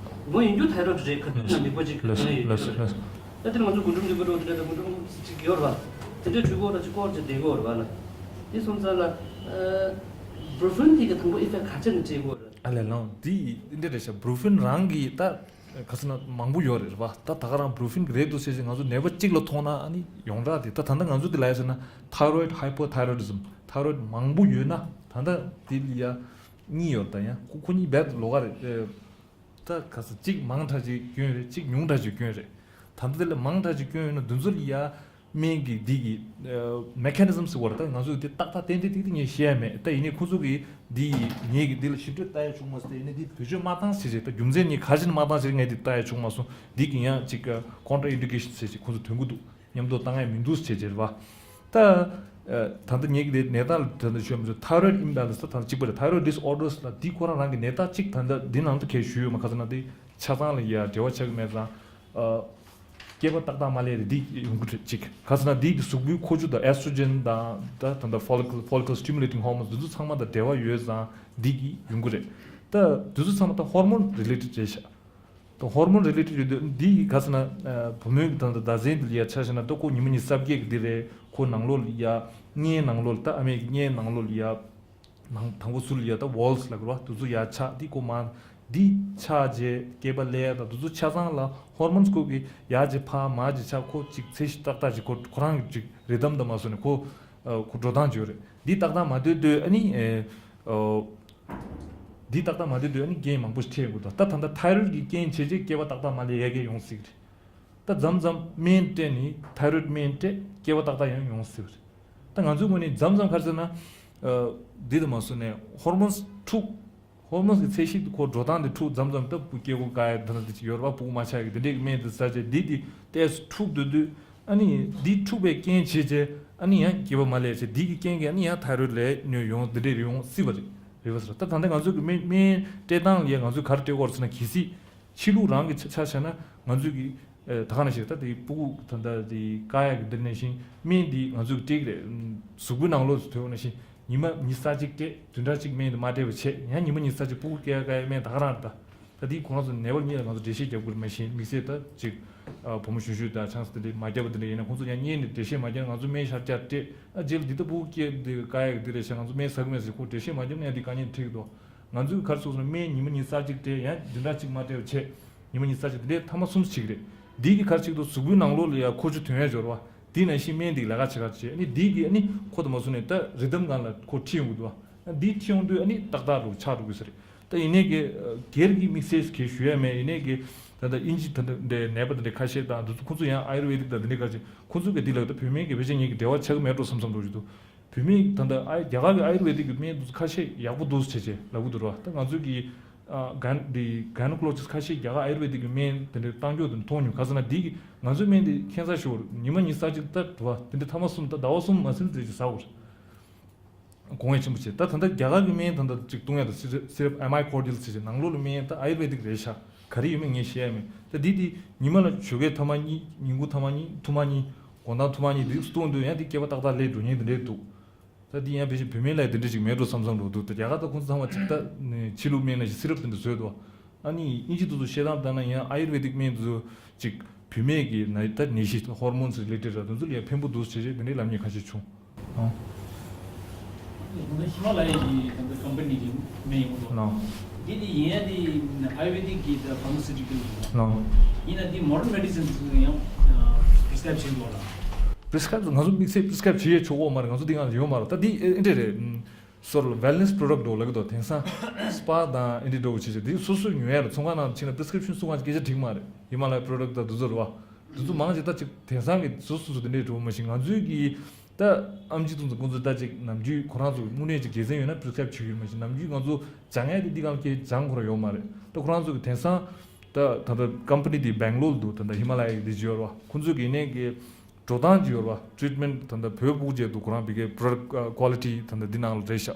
མོ་ཡིན་རྒྱུ་ཐའི་རོ་ཌི་རེད། ཁ་ཐུག་ན་མི་པོ་ཅིག་ལགས་སོ་ལགས་སོ་ལགས་སོ། ད་དེ་ང་ཚོ་རྒུན་འབྲུམ་འདི་པོ་འགྲོ་དེ་འདྲ་ད་རྒུན་འབྲུམ་ཅིག་ཡོད་རེད་བ། དེ་འདྲའི་འཕྲུལ་འཁོར་ར་ཅིག་སྐོར་ཅིག་བསྡད་ཡོད་རེད་བ་ལ། དེ་སོང་ཙང་ལ་བྷུ་རོ་ཕིན་དེ་གི་དང་པོ་ཨི་ཕེག་ག་ཚོད་ནས་སྤྲད་ཡོད་རེད། ཨ་ལས་ལང་དེ་འདི་འདྲ་རེད་ཤག་བྷུ་རོ་ཕིན་རང་གི་ད་ག་ཚོད་ན་མང་པོ་ཡོད་རེད་བ། ད་ད་ག་རང་བྷུ་རོ་ཕིན་གི་རེད་འདུག་ཟེར་ཞིག་ང་ཚོ་ནད་པ་གཅིག་ལ་མཐོང་ན་ཨ་ནི་ཡོངས་གྲགས་དེ་ད་ད་ལྟ་ང་ཚོ་དེ་ལ་ཡ་ཟེར་ན་ཐའི་རོ་ཡིཌ་ཧའི་པོ་ཐའི་རོ་ཡིཌ་ཟིམ། ཐའི་རོ་ཡིཌ་མང་པོ་ཡོད་ན་ད་ལྟ་དེ་ལ་ཡ་གཉིས་ཡོད། ད་ཡང་ཁོ་ཁོ་གཉིས་རྦད་ལོགས་ཀ་རེད། ད་ག་ས་གཅིག་མང་དྲགས་ཅིག་སྐྱོན་རེད། གཅིག་ཉུང་དྲགས་ཅིག་སྐྱོན་རེད། ད་ལྟ་དེ་ལས་མང་དྲགས་ཅིག་སྐྱོན་ཡོད་ན་དེ་ཚོ་ལ་ཡ་སྨན་གྱི་འདི་གི་མེ་ཁ་ནི་ཟམ་ཟེར་བ་རེད། ད་ང་ཚོ་འདི་ཏག་ཏག་ཏན་ཏན་ཏིག་ཏིག་ངས་ཤེས་ཡ་མེད། ད་ཡིན་ནའི་ཁོ་ཚོ་གི་འདི་ཡི་ངེད་ཀྱི་འདི་ལ་ཞིབ་ཕྲ་ལྟ་ཡ་བྱུང་མ་སོང་། ད་ཡིན་ནའི་འདི་བེད་སྤྱོད་མ་བཏང་ཟེར་བྱས། ད་རྒྱུ་མཚན་ནི་ག་རེ་བྱས་ནས་མ་བཏང་ཟེར་ངས་འདི་ལྟ་ཡ་བྱུང་མ་སོང་། འདི་གི་ཡང་ཅིག་ཀོན་ཊྲ་ཨིན་ཌི་ཀེ་ཤན་ཟེར་ཅིག་ཁོ་ཚོ་ཐོན་གི་འདུག་མཉམ་དུ་བཏང་ཡ་མི་འདུག་ཟེར་བྱས་རེད་བ། ད་ད་ལྟ་ངེད་ཀྱི་ནད་རྟགས་ལ་ད་ལྟ་ཞུ་ཡ་མི་འདུག་ཐའི་རོ་ཡིཌ་ཨིམ་བེ་ལེན་སི་ད་ད་ལྟ་གཅིག་པ་རེད། ཐའི་རོ་ཡིཌ་ཌིས་ཨོར་ཌར་སི་ལ་འདི་ཁོ་རང་རང་གི་ནད་རྟགས་གཅིག་ད་ལྟ་འདི་ནང་དུ་ཁས་ཞུས་ཡོད་མ། ཁ་ཚ་ན་འདི་ཆ་ཚང་ལ་ཡ་འབྲེལ་བ་ཆགས་ཀྱི་མེད་ཙང་། སྐྱེས་པ་ཏག་ཏག་མ་སླེབས་རེད། འདི་ཡོང་གི་རེད་གཅིག་ཁ་ཚ་ན་འདི་གི་གཟུགས་པོའི་འཁོར་རྒྱུག་དང་ཨེ་སི་ཊྲོ་ཇེན་དང་ད་ད་ལྟ་ཕོ་ལི་ཀལ་ཕོ་ལི་ཀལ་སི་ཊི་མུ་ལེ་ཊིང་ཧོར་མོན་སི་འདི་ཚོ་ཚང་མ་དང་འབྲེལ་བ་ཡོད་ཙང་འདི་གི་ཡོང་གི་རེད། ད་འདི་ཚོ་ཚང་མ་ད་ཧོར་མོན་རི་ལེ་ཊེཌ་རེད་ཤག་ད་ཧོར་མོན་རི་ལེ་ཊེཌ་རེད་འདུག་འདི་ཡི་ག་ཟེར་ན་བུ་མོའི་ད་ད་ཟན་འདི་ལ་ཡ་ཆ་བཞག་ན་ད་ཁོ་ཉི་མ་ཉི་ཤུ་རྩ་བརྒྱད་ཀྱི་འདི་རེད། ཁོ་ནང་ལོགས་ལ་ཡ་མངལ་ནང་ལོགས་ལ་ད་ཨ་མའི་མངལ་ནང་ལོགས་ལ་ཡ་ནང་དང་པོ་ཚུར་ལ་ཡ་ད་ཝོལ་སི་ལ་གི་ར་དེ་ཚོ་ཡ་ཆགས། འདི་ཁོ་མ་འདི་ཆགས་རྗེས་སྐྱེས་པ་ལས་ཡ་ད་དེ་ཚོ་ཆ་ཚང་ལ་ཧོར་མོན་སི་ཁོ་གི་ཡ་ཅིག་ཕར་མ་ཅིག་ཆགས། ཁོ་ཅིག་ཚད་གཞི་ཏག་ཏག་ཅིག་ཁོ་ཁོ་རང་གི་ཅིག་རི་དམ་དང་མ་སོ་ནས་ཁོ་ཁོ་འགྲོ་སྟངས་ཅིག་ཡོད་རེད། འདི་ཏག་ཏག་མ་སྡོད་སྡོད་ཨ་ནི། འདི་ཏག་ཏག་མ་བསྡད་དུས་ཨ་ནི་རྐྱེན་མང་པོ་ཞིག་འཕྲད་ཡོང་གི་འདུག་ད་ད་ལྟ་ཐའི་རོ་ཡིཌ་ཀྱི་རྐྱེན་བྱས་རྗེས་སྐྱེ་བ་ཏག་ཏག་མ་སླེབས་ཡ་གི་ཡོང་སྲིད་གི་རེད། ད་མཚམས་མཚམས་སྨན་སྤྲད་ནི་ཐའི་རོ་ཡིཌ་སྨན་སྤྲད་སྐྱེ་བ་ཏག་ཏག་ཡང་ཡོང་སྲིད་གི་རེད། ད་ང་ཚོའི་ངོས་ནས་མཚམས་མཚམས་ག་རེ་ཟེར་ན། འདི་དང་མ་སོ་ནས་ཧོར་མོན་འཁྲུག་ཧོར་མོན་གྱི་ཚད་གཞི་ཁོ་འགྲོ་སྟངས་དེ་འཁྲུག་མཚམས་མཚམས་ད་སྤུ་སྐྱེ་སྒོ་བཀག་ཡ་ད་ལྟ་དེ་ཅིག་ཡོད་རེད་བ། སྤུ་གུ་མ་ཆགས་ཀྱི་དེ་འདྲས་ཀྱི་སྨན་དེ་ཟ་བྱས་འདི་དེ་ཏོག་ཙམ་འཁྲུག་སྡོད་དུས་ཨ་ནི་འདི་འཁྲུག་པའི་རྐྱེན་བྱས་རྗེས་ཨ་ནི་ཡང་སྐྱེ་བ་མ་སླེབས་བྱས་འདི་གི་རྐྱེན་གྱིས་ཨ་ནི་ཡང་ཐའི་རོ་ཡིཌ་ལ་གནོད་ཡོང་དེ་འདྲས་ཡོང་སྲིད་པ་རེད། རེད་བ་ཟེར། ད་ད་ལྟ་ང་ཚོ་གི་སྨན་སྨན་སྤྲད་སྟངས་ལ་ཡ་ང་ཚོས་ག་རེ་སྤྲད་དགོས་རེད་ཟེར་ན། གལ་སྲིད་ཕྱི་ལུགས་རང་གི་ཆ་ཆ་བཞག་ན་ང་ཚོས་ཀྱི་ད་ག་ནང་བཞིན་ད་དེ་སྤུ་གུ་ད་ལྟ་དེ་བཀག་ཡག་གི་འདི་ནང་བཞིན་སྨན་འདི་ང་ཚོས་ཀྱི་སྤྲད་ཀྱི་རེད། གཟུགས་པོའི་ནང་ལོགས་སུ་ཐོན་པ་ནང་བཞིན་ཉི་མ་ཉི་ཤུ་རྩ་གཅིག་སྤྲད། བདུན་ཕྲག་གཅིག་སྨན་འདི་མ་སྤྲད་པ་བྱས། ཡང་ཉི་མ་ཉི་ཤུ་རྩ་གཅིག་སྤུ་གུ་སྐྱེ་ཡག་བཀག་ཡག་སྨན་ད་ག་རང་རེད། ད་ད་དེ་ཁོ་རང་ཚོ་ནད་པ་གཉིས་ལ་ང་ཚོ་འགྲེལ་བཤད་རྒྱབ་དགོས་རེད། མ་གཞི་དམིགས་བསལ་ད་ཅིག་ཨ་བུ་མོ་གཞོན་གཞོན་དང་ཆང་ས་དེ་འདྲས་མ་བརྒྱབ་པ་དེ་འདྲས་ཡིན་ན་ཁོང་ཚོ་ཡང་སྔོན་ནས་འགྲེལ་བཤད་མ་བརྒྱབ་ན་ང་ཚོ་སྨན་ཤར་རྒྱག་སྤྲད། ཨ་རྗེས་ལ་འདི་ལྟ་བུ་སྐྱེ་འདི་བཀག་ཡག་འདི་རེད་ཤག་ང་ཚོ་སྨན་ཟ་གི་མེད་ཟེར་ཁོ་འགྲེལ་བཤད་མ་བརྒྱབ་ན་ཡང་འདི་དཀའ་ངལ་འཕྲད་ཀྱི་འདུག་ང་ཚོས་ག་རེ་བྱེད་དགོས་ཟེར་ན་སྨན་ཉི་མ་ཉི་ཤུ་རྩ་གཅིག་སྤྲད། ཡང་བདུན་ཕྲག་གཅིག་མ་སྤྲད་པ་བྱས། ཉི་མ་ཉི་ཤུ་རྩ་གཅིག་འདི་འདྲའི་ཐ་མ་གསུམ་བྱེད་ཀྱི་རེད། འདི་གིས་ག་རེ་བྱེད་ཀྱི་འདུག་གཟུགས་པོའི་ནང་ལོགས་ལ་ཡང་འཁོར་རྒྱུག་ཐོན་ཡག་འབྱོར་བ། འདི་ནང་བཞིན་སྨན་འདི་ལས་ཀ་བྱེད་ག་བྱེད། ཨ་ནི་འདི་གིས་ཨ་ནི་ཁོ་དང་མ་སོ་ནས་ད་རི་དམ་སྒང་ལ་ཁོ་ཁྲིད་ཡོང་གི་འདུག་བ། འདི་ཁྲིད་ཡོང་དུས་ཨ་ནི་ཏག་ཏག་རུ་ཆགས་འགྲོ་གི་ཟེར། ད་ཡིན་ནའི་གི་སྒེར་གྱི་དམིགས་བསལ་གྱི་ཞུ་ཡ་མེད། ཡིན་ནའི་གི་ད་ལྟ་དབྱིན་ཇི་ད་ལྟ་འདྲའི་ནད་པ་ད་འདྲའི་ཁ་ཤས་དང་འདི་ཚོ་ཁོ་ཚོ་ཡང་ཨ་ཡུར་ཝེ་དིག་དང་འདི་འདྲའི་ཁ་ཤས་ཁོ་ཚོ་གི་འདི་ལ་ད་བོད་སྨན་གི་ཕལ་ཆེར་ངེད་ཀྱི་འབྲེལ་བ་ཆགས་ཀྱི་མེད་འགྲོ་བསམ་བསམ་འགྲོ་གི་འདུག་བོད་སྨན་ད་ལྟ་ཨ་རྒྱ་གར་གི་ཨ་ཡུར་ཝེ་དིག་གི་སྨན་འདི་ཚོ་ཁ་ཤས་ཡག་པོ་འདུག་བྱས་བྱས་ལབ་གི་འདུག་ར། ད་ང་ཚོའི་གི་ཨ་གན་འདི་གན་ནོ་ཀོ་ལོ་ཇི་སི་ཁ་ཤས་རྒྱ་གར་ཨ་ཡུར་ཝེ་དིག་གི་སྨན་དེ་འདྲའི་བཏང་རྒྱུ་དེ་མཐོང་མྱོང་། ག་ཟེར་ན་འདི་གི་ང་ཚོའི་སྨན་འདི་ཁྱད་མཚར་ཞིག་ཉི་མ་ཉི་ཤུ་རྩ་གཅིག་ད་འདུག་བ། དེ་འདྲའི་ཐ་མ་གསུམ་ད་ཟླ་བ་གསུམ་མ་ཟིན་ཙམ་ཅིག་ཟ་དགོས་རེད། དགོངས་ཡ་ཆེན་པོ་བྱས། ད་ད་ལྟ་རྒྱ་གར་གྱི་སྨན་ད་ལྟ་ཅིག་བཏུང་ཡ་ད་སི་རབ་ཨེམ་ཨའི་ཀོར་ཌི་ཡལ་ཟེར་བྱས་ནང་ལོགས་ལ་སྨན་ད་ཨ་ཡུར་ཝེ་དིག་རེད་ཤག་ག་རེ་ཡོད་མེད་ངས་ཤེས་ཡ་མེད། ད་འདི་འདི་ཉི་མ་ལ་ཞོགས་ཀས་ཐ་མ་གཉིས། ཉིན་གུང་ཐ་མ་གཉིས། ཐུག་མ་གཉིས། དགོང་དག་ཐུག་མ་གཉིས། འདི་སྟོང་དུས་ཡང་འདི་སྐྱེས་པ་ཏག་ཏག་སླེབས་འགྲོ་མཁན་དེ་འདྲས་འདུག་ད་འདི་ཡང་ཕལ་ཆེར་བུད་མེད་ལ་དེ་འདྲས་ཅིག་མེད་འགྲོ་བསམ་བསམ་འགྲོ་འདུག་ད་རྒྱ་གར་ད་ཁོང་ཚོ་ཚང་མ་ཅིག་ད་ཕྱི་ལུགས་སྨན་ནང་བཞིན་སི་རབ་དེ་འདྲ་བཟོས་འདུག་ཨ་ནི་དབྱིན་ཇི་དེ་ཚོ་བཤད་སྟངས་ལྟར་ན་ཡང་ཨ་ཡུར་ཝེ་དིག་སྨན་དེ་ཚོ་ཅིག་བུད་མེད་ཀྱི་ན་ད་ནད་གཞི་ཧོར་མོན་སི་རི་ལེ་ཊེཌ་ར་དེ་ཚོ་ལ་ཡང་ཕན་པོ་འདུག་ཟེར་བྱས་དེ་འདྲའི་ལབ་མཁན་ཁ་ཤས་བྱུང་། ཨང་། ཧི་མ་ལ་ཡའི་གི་ད་ལྟ་ཀམ་པ་ནི་གི་སྨན་ཡིན་པ། ཨང་། འདི་ནི་ཡིན་ཡ་དེ་ཨ་ཡུར་ཝེ་དིག་གི་ད་ཕ་མ་སི་ཊི་ཀལ་ཡིན་ན། ཨང་། ཡིན་ན་འདི་མོ་ཌན་མེ་ཌི་སིན་དེ་ཚོ་ཡང་པི་རི་སི་ཀ་རབ་བྱེད་འགྲོ་ལ། པི་རི་སི་ཀ་རབ་ང་ཚོ་དམིགས་བསལ་པི་རི་སི་ཀ་རབ་བྱེད་ཡས་ཆོག་གོ་མ་རེད། ང་ཚོ་འདི་གང་ཡོད་མ་རེད། ད་འདི་ཨེ་འདྲས་རེད། སོར་ཝེལ་ནེ་སི་པོ་རོ་ཌག་འདྲ་བོ་ལབ་ཀྱི་འདུག་དེང་སང་སི་པ་དང་ཨེ་འདྲས་འདྲ་བོ་བྱེད་བྱེད་དེ་སོ་སོས་ཉོ་ཡ་རེད། ཚོང་ཁང་ནང་ཕྱིན་ན་པི་རི་སི་ཀི་རིབ་ཤན་སུ་གང་ཅིག་སྐད་ཆ་འགྲིག་མ་རེད། ཧི་མ་ལ་ཡ་པོ་རོ་ཌག་དང་དེ་ཚོ་རེད་བ། དེ་ཚོ་མང་ཆེ་ད་ཅིག་དེང་སང་གི་སོ་སོ་སོ་དེ་འདྲས་འགྲོ་བ་མ་གཞི་ང་ཚོའི་གི་ད་ཨེམ་ཆི་དེ་ཚོ་ཁོང་ཚོ་ད་ཅིག་ནམ་རྒྱུན་ཁོ་རང་ཚོ་དངོས་གནས་ཅིག་དགེ་མཚན་ཡོད་ན་པི་རི་སི་ཀ་རབ་བྱེད་ཀྱི་ཡོད་མ་གཞི་ནམ་རྒྱུན་ང་ཚོ་སྦྱང་ཡ་དེ་འདི་གང་གི་སྦྱང་ཁོ་རང་ཡོད་མ་རེད། ད་ཁོ་རང་ཚོ་གི་དེང་སང་ད་ད་ལྟ་ཀམ་པ་ནི་དེ་སྦེང་ལོར་འདུག་ད་ལྟ་ཧི་མ་ལ་ཡ་གི་དེ་ཅིག་ཡོད་རེད་བ། ཁོང་ཚོ་གི་ནས་གི་འགྲོ་སྟངས་ཅིག་ཡོད་རེད་བ། ཊི་རི་ཊི་མེན་ཊི་ད་ལྟ་བོད་ཕྲུག་ཅིག་འདུག་ཁོ་རང་བི་གའི་པོ་རོ་ཌག་ཀོ་ལི་ཊི་ད་ལྟ་འདི་ནང་ལ་རེད་ཤག་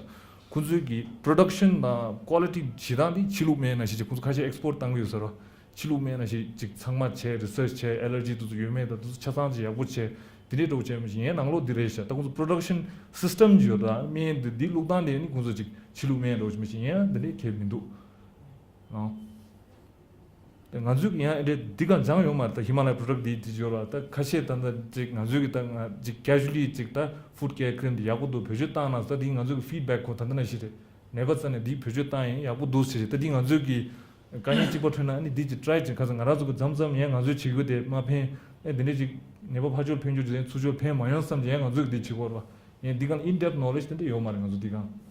ཁོང་ཚོའི་གི་པོ་རོ་ཌག་ཤན་དང་ཀོ་ལི་ཊི་བྱེད་སྟངས་དེ་ཕྱི་ལུགས་སྨན་ནང་བཞིན་ཅིག་ཁོང་ཚོ་ཁ་ཤས་ཨེག་སི་པོར་ཊི་བཏང་གི་ཡོད་ས་རེད་བ། ཕྱི་ལུགས་སྨན་ནང་བཞིན་ཅིག་ཚང་མ་བྱས། རི་སར་ཆི་བྱས། ཨེ་ལར་ཇི་དེ་ཚོ་ཡོད་མེད་དང་དེ་ཚོ་ཆ་ཚང་ཅིག་ཡག་པོ་བྱས། དེ་འདྲའི་འདྲ་བོ་བྱས་མ་གཞི་ཡང་ནང་ལོགས་འདི་རེད་ཤག་ད་ཁོང་ཚོ་པོ་རོ་ཌག་ཤན་སི་སི་ཊམ་ཅིག་ཡོད་རེད། སྨན་འདི་འདི་བླུགས་སྟངས་དེ་ནི་ཁོང་ཚོ་ཅིག་ཕྱི་ལུགས་སྨན་འདྲ་བོ་ཅིག་མ་གཞི་ཡང་འདི་འདྲའི་ཁྱད་མི་འདུག་ཨང་། ང་ཚོས་ཀྱི་ཡང་ཨེ་འདྲས་འདི་གང་སྦྱངས་ཡོད་མ་རེད། ད་ཧི་མ་ལ་ཡ་པོ་རོ་ཌག་འདི་འདི་ཡོད་ལ། ད་ཁ་ཤས་ད་ལྟ་ཅིག་ང་ཚོས་ཀྱི་ད་ང་ཅིག་ཁེ་ཞུ་ལི་ཅིག་ད་ཕུཌ་ཀེར་ཀི་རིམ་འདི་ཡག་པོ་འདུག་བེད་སྤྱོད་བཏང་ན་ད་འདི་ང་ཚོས་ཀྱི་ཕི་ཌི་བེག་ཁོ་ད་ལྟ་ནང་བཞིན་རེད། ནད་པ་རྩ་ནས་འདི་བེད་སྤྱོད་བཏང་ཡིན་ཡག་པོ་འདུག་ཟེར་ཞིག་ད་འདི་ང་ཚོས་ཀྱི་དཀའ་ངལ་གཅིག་པ་འཕྲད་ན་ཨ་ནི་འདི་ཅིག་ཊི་རའི་ཅིག་ཁ་སང་ང་རང་ཚོ་གི་མཚམས་མཚམས་ཡང་ང་ཚོས་བྱེད་དགོས་དེ་མ་ཕན། ཨེ་འདི་འདྲས་ཅིག་ནད་པ་ཕར་ཕྱོགས་ཕན་ཆོག་ཅིག་ཡང་ཚུར་ཕྱོགས་ཕན་མ་ཡོང་བསམ་ཅིག་ཡང་ང་ཚོས་ཀྱི་འདི་བྱེད་དགོས་རེད་བ། ཡང་འདི་གང་ཨིན་ཌེབ་ནོ་ལེཇ་དེ་འདྲ་ཡོད་མ་རེད་ང་ཚོ་འདི་གང་།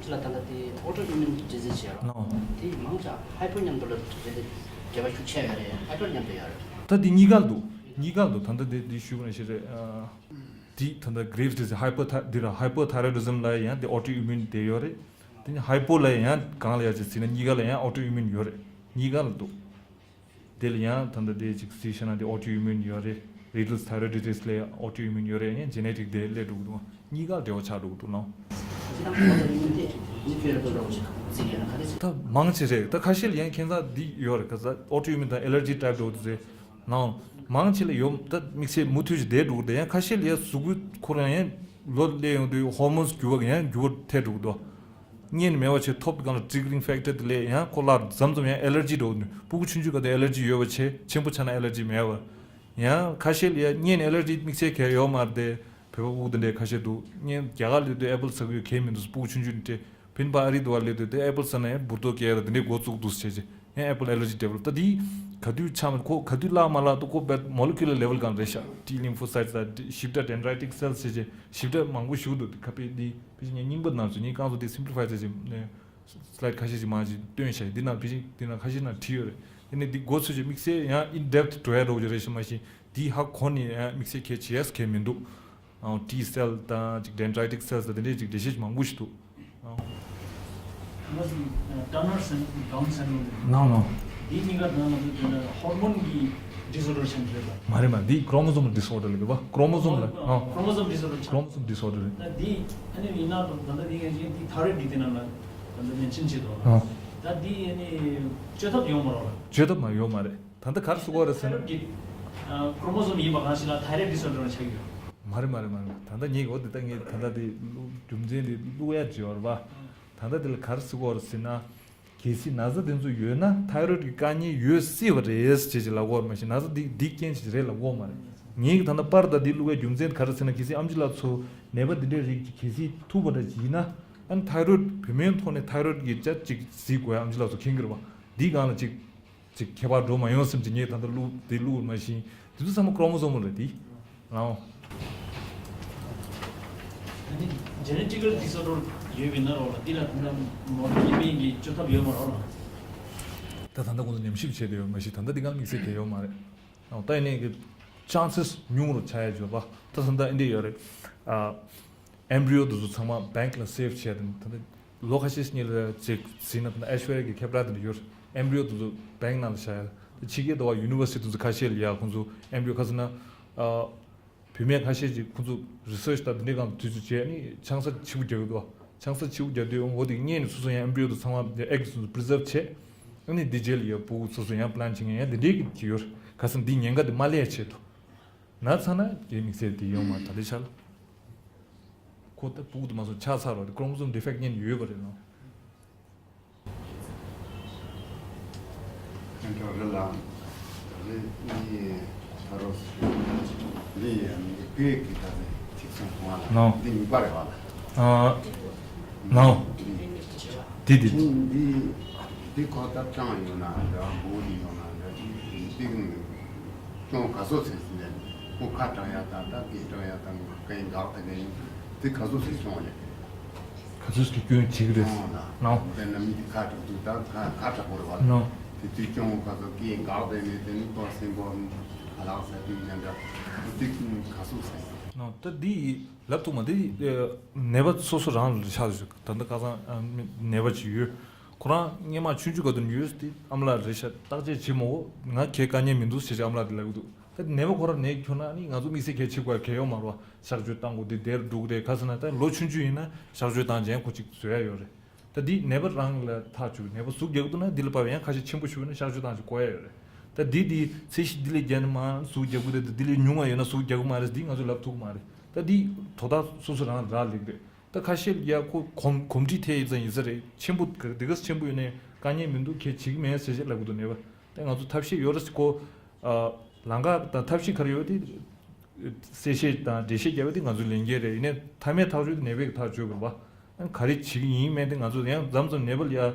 ཁྱེད་ལ་ད་ལྟ་དེ་ཨོ་ཊོ་ཨི་མིའུན་ཌི་ཛི་ཛི་བྱས་རོགས། ནོ། དེ་མང་ཆེ་ཧའི་པར་མཉམ་དུ་ལ་འབྲེལ་འབྲེལ་བ་ཤུགས་ཆེ་ཡོད་རེད། ཧའི་པར་མཉམ་དུ་ཡོད་རེད། ད་དེ་གཉིས་ཀ་ལ་འདུག་གཉིས་ཀ་ལ་འདུག་ད་ལྟ་དེ་དེ་ཞུས་པ་ནང་བཞིན་རེད། ཨ། དེ་ད་ལྟ་གི་རེབ་ཌི་ཛི་ཛི་ཧའི་པར་ཐ་དེ་ར་ཧའི་པར་ཐའི་རོ་ཌི་ཛམ་ལ་ཡང་དེ་ཨོ་ཊོ་ཨི་མིའུན་དེ་ཡོད་རེད། དེ་ནི་ཧའི་པོ་ལ་ཡང་གང་ལ་ཡ་ཅིག་ཟེར་ན་གཉིས་ཀ་ལ་ཡང་ཨོ་ཊོ་ཨི་མིའུན་ཡོད་རེད། གཉིས་ཀ་ལ་འདུག་དེ་ལ་ཡང་ད་ལྟ་དེ་ཅིག་གཟིགས་ཤེ་ན་དེ་ཨོ་ཊོ་ཨི་མིའུན་ཡོད་རེད། རེ་ཌལ་ཐའི་རོ་ཌི་ཊི་སི་ལ་ཨོ་ཊོ་ཨི་མིའུན་ཡོད་རེད། ཡང་ཇེ་ནེ་ཊིག་དེ་སླེབས་འགྲོ་གི་འདུག་གཉིས་ཀ་འབྲེལ་བ་ཆགས་འགྲོ་གི་འདུག་ནོ། ད་མང་ཆེ་རེད། ད་ཁ་ཤས་ལ་ཡང་ཁྱད་མཚར་འདི་ཡོད་རེད། ཁ་ས་ཨོ་ཊོ་ཨི་མིའུན་དང་ཨེ་ལར་ཇི་ཊའིབ་འགྲོ་འདུག་ཟེར་ནའང་མང་ཆེ་ལ་ཡོད། ད་དམིགས་བསལ་མུ་མཐུད་ཅིག་བསྡད་འགྲོ་གི་རེད། ཡང་ཁ་ཤས་ལ་ཡང་གཟུགས་པོ་ཁོ་རང་ཡང་ལོ་སླེབས་ཡོང་དུས་ཧོར་མོན་སི་འགྱུར་བ་གི་ཡང་འགྱུར་བ་ཐེབས་འགྲོ་གི་འདུག་གཉན་མེད་པ་བྱས་ཐོབ་སྒང་ལ་ཊི་རི་ག་རིང་ཕེག་ཊར་དེ་ལས་ཡང་ཁོ་ལ་མཚམས་མཚམས་ཡང་ཨེ་ལར་ཇི་འགྲོ་གི་འདུག་སྤུ་གུ་ཆུང་ཆུང་སྒང་དུ་ཨེ་ལར་ཇི་ཡོད་པ་བྱས། ཆེན་པོ་ཆགས་ན་ཨེ་ལར་ཇི་མེད་པ། ཡང་ཁ་ཤས་ལ་ཡང་གཉན་ཨེ་ལར་ཇི་དམིགས་བསལ་གང་ཡང་ཡོད་མ་རེད་དེ། བོད་པ་སྤུ་གུ་དེ་འདྲས་ཁ་ཤས་འདུག་གཉན་རྒྱ་གར་སླེབས་དུས་ཨེ་པལ་ཟ་གི་ཡོད་གང་ཡང་མི་འདུག་སྤུ་གུ་ཆུང་ཆུང་དེ་འདྲས། ཕིན་པ་ཨ་རི་དུ་བ་སླེབས་དུས་དེ་ཨེ་པལ་ཟ་ན་ཡང་འབུར་ཏོག་སྐྱེ་ར་དེ་འདྲས་འགོ་བཙུགས་འདུག་བྱས་རྗེས་ཡང་ཨེ་པལ་ཨེ་ལར་ཇི་ཌི་ཝེ་ལོབ། ད་དེ་ག་དུས་ཆགས་མིན་ཁོ་ག་དུས་བརླག་མ་བརླག་ཏུ་ཁོ་བད་མོ་ལེ་ཀུ་ལར་ལེ་ཝལ་སྒང་རེད་ཤག T lymphocytes དང་ཞིབ་ཕྲ་ཌེན་ཌྲའི་ཊིག་སེལ་ཟེར་བྱས་ཞིབ་ཕྲ་མང་པོ་ཞིག་འདུག་དེ་ཁ་པེ་དེ་ཕི་ཅི་ངས་རྙིང་པ་ནང་ཚོ་ངས་རྐང་བཙུགས་དེ་སིམ་པི་ལི་ཕའི་བྱས་བྱས། སི་ལའིཌ་ཁ་ཤས་ཤིག་མར་ཅིག་སྟོན་བྱས། འདི་ནང་ཕལ་ཆེར་འདི་ནང་ཁ་ཤས་ནང་བྲིས་ཡོད་རེད། དེ་ནས་འདི་འགོ་ཚུགས་རྗེས་དམིགས་བསལ་ཡང་ཨིན་ཌེབ་འགྲོ་ཡ་འགྲོ་རྒྱུ་རེད་ཤག་མ་གཞི་འདི་ཧ་གོ་ནས་ཡང་དམིགས་བསལ་གལ་ཆེ་ཡས་གལ་མི་འདུག་ཨང་། ཊི་སེལ་དང་ཅིག་ཌེན་ཌྲའི་ཊིག་སེལ་དང་དེ་འདྲས་ཅིག་འགྲེལ་བཤད་ཅིག་མང་པོ་ཞིག་འདུག་ཨང་། ང་ཚོ་ཊར་ནར་སིན་ཌོམ་ཟེར་ནོ། ནོ་ནོ། འདི་གཉིས་ཀ་ནང་ང་ཚོ་དེ་འདྲ་ཧོར་མོན་གྱི་ཌི་སོར་ཌར་ཆགས་ཀྱི་རེད་པ། མ་རེད་མ་རེད། འདི་ཀྲོ་མོ་སོམ་ཌི་སོར་ཌར་ལབ་ཀྱི་རེད་པ། ཀྲོ་མོ་སོམ་ལ། ཨང་། ཀྲོ་མོ་སོམ་ཌི་སོར་ཌར་ཆགས། ཀྲོ་མོ་སོམ་ཌི་སོར་ཌར་རེད། ད་འདི་ཨ་ནི་ཡིན་ན་ད་ལྟ་འདི་ངས་ཅིག་འདི་ཐ་རོ་ཌི་འདི་ནང་ལ་ད་ལྟ་མེན་ཤན་བྱེད་དོ། ཨ། ད་འདི་ཨ་ནི་བཅོས་ཐབས་ཡོད་མ་རེད་པ། བཅོས་ཐབས་མ་ཡོད་མ་རེད། ད་ལྟ་ག་རེ་ཟེར་གྱི་ཡོད་རེད་ཟེར་ན། ཐ་རོ་ཌི་འདི་ཀྲོ་མོ་སོམ་ཡིན་པ་གང་ཞིག་ལ་ཐའི་རོ་ཌི་ཌི་སོར་ཌར་ཆགས་ཀྱི་ཡོད། མ་རེད་མ་རེད་མ་རེད། ད་ལྟ་ངས་འོ་དེ་ད་ངས་ད་ལྟ་དེ་རྒྱུ་མཚན་དེ་བླུག་ཡ་བྱེད་ཡོད་རེད་པ། ད་ལྟ་དེ་ལ་ག་རེ་ཟེར་གྱི་ཡོད་རེད་ཟེར་ན། གལ་སྲིད་ན་ཚ་དེ་ཚོ་ཡོད་ན་ཐའི་རོ་ཌི་གི་དཀའ་ངལ་ཡོད་སྲིད་པ་རེད་ཅེས་ཅིག་ལབ་ཀྱི་ཡོད་རེད། མ་གཞི་ན་ཚ་འདི་འདི་རྐྱེན་ཅིག་རེད་ལབ་ཀྱི་ཡོད་མ་རེད། ངས་ད་ལྟ་པར་དང་འདི་བླུག་པའི་རྒྱུ་མཚན་ག་རེ་ཟེར་ན། གལ་སྲིད་ཨེམ་ཆི་ལགས་ཚོ་ནད་པ་འདི་འདྲའི་རིགས་ཅིག་གལ་སྲིད་ཐུག་པ་འདྲ་ཅིག་ཡིན་ན། ཨ་ནི་ཐའི་རོ་ཌི་བུད་མེད་ཐོག་ནས་ཐའི་རོ་ཌི་གི་ཅ་ཅིག་གཟིགས་དགོས་ཡ་ཨེམ་ཆི་ལགས་ཚོ་མཁྱེན་གྱི་རེད་པ། འདི་སྒང་ལ་ཅིག་ཅིག་ཁྱད་པར་འགྲོ་མ་ཡོང་བསམ་གྱི་ངས་ད་ལྟ་བླུག་འདི་བླུག་པ་མ་གཞི། དེ་ཚོ་ཚང་མ་ཀྲོ་མོ་སོམ་རེད་དེ། ཨང་། ཨ་ནི་ཇེ་ནེ་ཊི་ཀལ་ཌི་སོར་ཌར་ཡོད་པའི་ན་རོགས་ལ་འདི་ལ་ད་ལྟ་མོ་ཌར་ནི་སྨན་གྱི་བཅོས་ཐབས་ཡོད་མ་རོགས་ལ། ད་ད་ལྟ་ཁོང་ཚོ་ཉམས་ཞིབ་བྱས་བསྡད་ཡོད་མ་གཞི། ད་ལྟ་འདི་གང་དམིགས་བསལ་གང་ཡོད་མ་རེད། ཨང་། ད་ཡིན་ནའི་གི་ཅན་སེས་ཉུང་རུ་ཆགས་ཡ་བརྗོད་པ། ད་ད་ལྟ་འདི་འདྲ་ཡོད་རེད། ཨ། ཨེམ་བྷི་རི་ཡོ་དེ་ཚོ་ཚང་མ་བེང་ལ་སེབ་བྱས་ཏེ་ད་ལྟ་ལོ་ཁ་ཤས་ཤིག་ལ་ཅིག་ཟིན་ན་ད་ལྟ་ཨེ་ཤ་ཝར་ཡ་གི་ཁྱད་པར་དེ་འདྲ་ཡོད་རེད། ཨེམ་བྷི་རི་ཡོ་དེ་ཚོ་བེང་ནང་ལ་བཞག་ཡ། ད་ཕྱི་རྒྱལ་དུ་བ་ཡུ་ནི་ཝར་སི་ཊི་དེ་ཚོ་ཁ་ཤས་ལ་ཡ་ཁོང་ཚོ་ཨེམ་བྷི་རི་ཡོ་ག་ཟེར་ན། ཨ། བུད་མེད་ཁ་ཤས་ཀྱིས་ཁོང་ཚོ་རི་སར་ཆི་དང་དེ་འདྲའི་སྒང་དུས་ཚོད་བྱས་ནས་ཆང་ས་ཆེ་པོ་རྒྱག་གི་འདུག་ཆང་ས་ཕྱི་པོ་རྒྱག་དུས་འོ་དེ་གཉེན་ནས་སོ་སོ་ཡང་ཨེམ་བྷི་རི་ཡོ་དང་ཚང་མ་ཨེག་སོ་སོ་པི་རི་ཛརབ་བྱས། ཨ་ནི་འདི་རྗེས་ལ་ཡ་ཕྲུ་གུ་སོ་སོ་ཡང་པི་ལན་བྱེད་མཁན་ཡང་དེ་འདྲའི་གི་ཡོད། ཁ་སང་འདི་ཉེན་ཁ་དེ་མ་སླེབས་ཆེད་དུ། ན་ཚ་ན་དེ་དམིགས་བསལ་དེ་ཡོང་མ་ད་ལྟའི་ཆར་ལ། ཁོ་ད་ཕྲུ་གུ་དེ་མ་སོང་ཆགས་ཚར་བ་དེ་ཀོ་རོ་མོ་སོམ་ཌི་ཕེག་ཊི་གཉེན་ཡོད་པ་རེད་ནོ། ཁྱེད་ཚོ་རི་ལ་རི་གཉིས་ཕ་རོལ་འདི་ཡང་མི་བོད་ཀྱི་ད་ཚིག་ཚང་ཐོང་བ་ལ་ནོ། འདི་གཉིས་པ་རེད་བ་ལ། ཨ། ནོ། འདི་འདི་འདི་འདི་ཁོ་ད་སྤྲང་ཡོད་ན་འདྲ་མགོ་འདི་ཡོད་ན་འདྲ་འདི་ཀྱང་ག་སོ་ཚེ་ཟིན་ནས་ཁོ་ཁ་སྐྲག་ཡ་ད་ད་སྐད་སྐྲག་ཡ་ད་ངོ་སྐད་འགག་ད་ག་ཡིན་འདི་ག་སོ་ཚེ་སོང་ཡ། ག་ཚོད་ཀྱི་སྐྱོན་བྱེད་ཀྱི་རེད། ཨོ་ན། ནོ། དཔེར་ན་མི་དེ་ཁ་དྲག་དུས་ད་ཁ་ཁ་དྲག་པོ་རེད་བ། ནོ། དེ་དུས་སྐྱོན་ག་ཚོད་སྐད་འགག་པའི་མེད་དེ་ནི་ཏོག་སེམས་པོ་ཁ་ལག་ཟ་དུས་ཉན་འདྲ་དེ་ག་སོ་ཟ། ནོ། ད་འདི་ལབ་ཐུབ་མ་འདི་ནད་པ་སོ་སོ་རང་ལ་ཆགས་ཤིག་ད་ལྟ་ཁ་སང་ནད་པ་ཅིག་ཡོད། ཁོ་རང་སྔས་མ་ཆུང་ཆུང་ག་དུས་ཡོད་དེ་ཨ་མ་ལགས་རེད་ཤག་བརྟག་དཔྱད་བྱེད་མོ་ང་གའི་དཀའ་ངལ་མི་འདུག་ཟེར་ཅིག་ཨ་མ་ལགས་དེ་ལབ་ཀྱི་འདུག་ད་ནད་པ་ཁོ་རང་ནད་ཁྱོངས་ན་ནི་ང་ཚོ་དམིགས་བསལ་གལ་ཆེ་དགོས་གལ་ཡོད་མ་རེད་བ། གཤག་བཅོས་བཏང་དགོས་འདི་དེར་འགྲོ་གི་རེད། ཁ་སང་ན་ད་ལོ་ཆུང་ཆུང་ཡིན་ན་གཤག་བཅོས་བཏང་རྗེས་ཁོ་གཅིག་བཟོ་ཡ་ཡོད་རེད། ད་འདི་ནད་པ་རང་ལ་ཐག་ཆོད། ནད་པ་ཟུག་རྒྱག་འདུག་ན་འདི་ལ་དཔག་པའི་ཡང་ཁ་ཤས་ཆེན་པོ་ཞུ་བ་ན་གཤག་བཅོས་བཏང་ཆེད་བཀོད་ཡ་ཡོད་རེད། ད་འདི་འདི་ཚད་གཞི་འདི་ལས་བརྒལ་ན་མ་ཟུག་རྒྱག་གི་རེད། ད་འདི་ལས་ཉུང་བ་ཡོད་ན་ཟུག་རྒྱག་གི་མ་རེད། འདི་ང་ཚོས་ལབ་ཐུབ་ཀྱི་མ་རེད། ད་འདི་དོ་བདག་སོ་སོ་རང་ལ་རག་ལས་ཀྱི་རེད། ད་ཁ་ཤས་ཡ་ཁོ་གོམས་གོམས་འདྲིས་ཐད་ཡིན་ཙང་ཡིན་ས་རེད། ཆེན་པོ་ག་རེ་འདི་ག་ཆེན་པོ་ཡོད་ནས་དཀའ་ངལ་མི་འདུག་གལ་བྱེད་ཀྱི་མེད་ཟེར་བཤད་ལབ་གི་འདུག་ནད་པ། ད་ང་ཚོ་ཐབས་ཤེས་ཡོད་རེད་ཟེར་ཁོ། ཨ། ལམ་ཁ་དང་ཐབས་ཤེས་ག་རེ་ཡོད་དེ། གསལ་བཤད་དང་འགྲེལ་བཤད་རྒྱབ་པ་དེ་ང་ཚོའི་ལས་འགན་རེད། ཡིན་ནའི་མཐའ་མའི་ཐག་གཅོད་དེ་ནད་པས་ཐག་གཅོད་དགོས་པ། ཨ་ག་རེ་བྱེད་ཀྱི་ཡིན་མིན་དེ་ང་ཚོ་ཡང་མཚམས་མཚམས་ནད་པ་ལ་ཡ།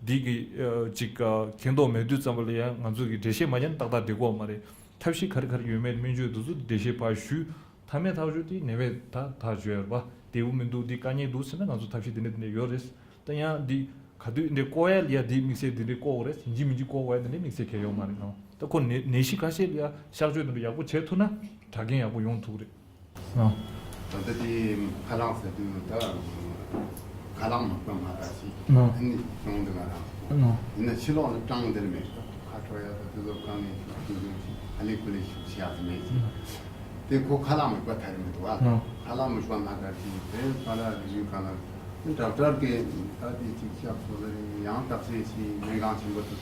འདི་གི་ཨ་ཅིག་ཨ་མཁྱེན་རྟོགས་མེད་དུས་ཙམ་པ་ལ་ཡ་ང་ཚོ་གི་འགྲེལ་བཤད་མ་བརྒྱབ་ན་ཏག་ཏག་བསྡད་ཀྱི་ཡོད་མ་རེད། ཐབས་ཤེས་ག་རེ་ག་རེ་ཡོད་མེད་སྨན་བཅོས་དེ་ཚོ་འགྲེལ་བཤད་ཕར་ཞུས། མཐའ་མའི་ཐག་གཅོད་དེ་ནད་པས་ད་ཐག་གཅོད་ཡོད་རེད་པ། བདེ་པོ་མི་འདུག་འདི་དཀའ་ངལ་འདུག་ཟེར་ན་ང་ཚོ་ཐབས་ཤེས་འདི་འདྲ་འདི་འདྲ་ཡོད་རེད། ད་ཡང་འདི་ག་དུས་འདི་བཀོག་ཡ་ལ་ཡ་འདི་དམིགས་བསལ་འདི་འདྲ་བཀོག་དགོས་རེད། ཡིན་གཅིག་མིན་གཅིག་བཀོག་དགོས་ཡ་འདི་འདྲ་དམིགས་བསལ་གང་ཡང་ཡོད་མ་རེད་ནོ། ད་ཁོ་ནད་ནད་གཞི་ཁ་ཤས་ལ་ཡ་གཤག་བཅོས་འདི་འདྲ་ཡག་པོ་བྱེད་ཐུབ་ན་དྲག་རྐྱེན་ཡག་པོ་ཡོང་ཐུབ་རེད། ཨ། ད་ལྟ་དེ་ཁ་ལག་ཟ་དུས་ད་ཁ་ལག་མ་བཀོག་མ་ད་ཞིག་ཨ་ནི་གྱོང་འདི་ང་རང་ཨ། ཡིན་ན་ཕྱི་ལོགས་ལ་སྐྲངས་འདིར་མེད་ཁ་ཁྲོ་ཡ་ད་དེ་ཚོ་གང་ནས་ཤུགས་ཆུང་ཆུང་ཞིག་ཧ་ལས་ཁུ་ལས་ཤུགས་ཆེ་ཡག་མེད་ཞིག་དེ་ཁོ་ཁ་ལག་མི་བཀོག་ཐར་མི་འདུག་ཨ། ཁ་ལག་མི་བཀོག་མ་ཐར་ཞིག་དེ་ཁ་ལག་རིགས་ཡུལ་གང་ལ་ཌོག་ཊར་གི་ད་དེ་ཅིག་ཤག་ཁོ་ལ་ཡང་བརྟག་དཔྱད་ཞིག་སྨན་ཁང་ཆེན་པོ་དུ་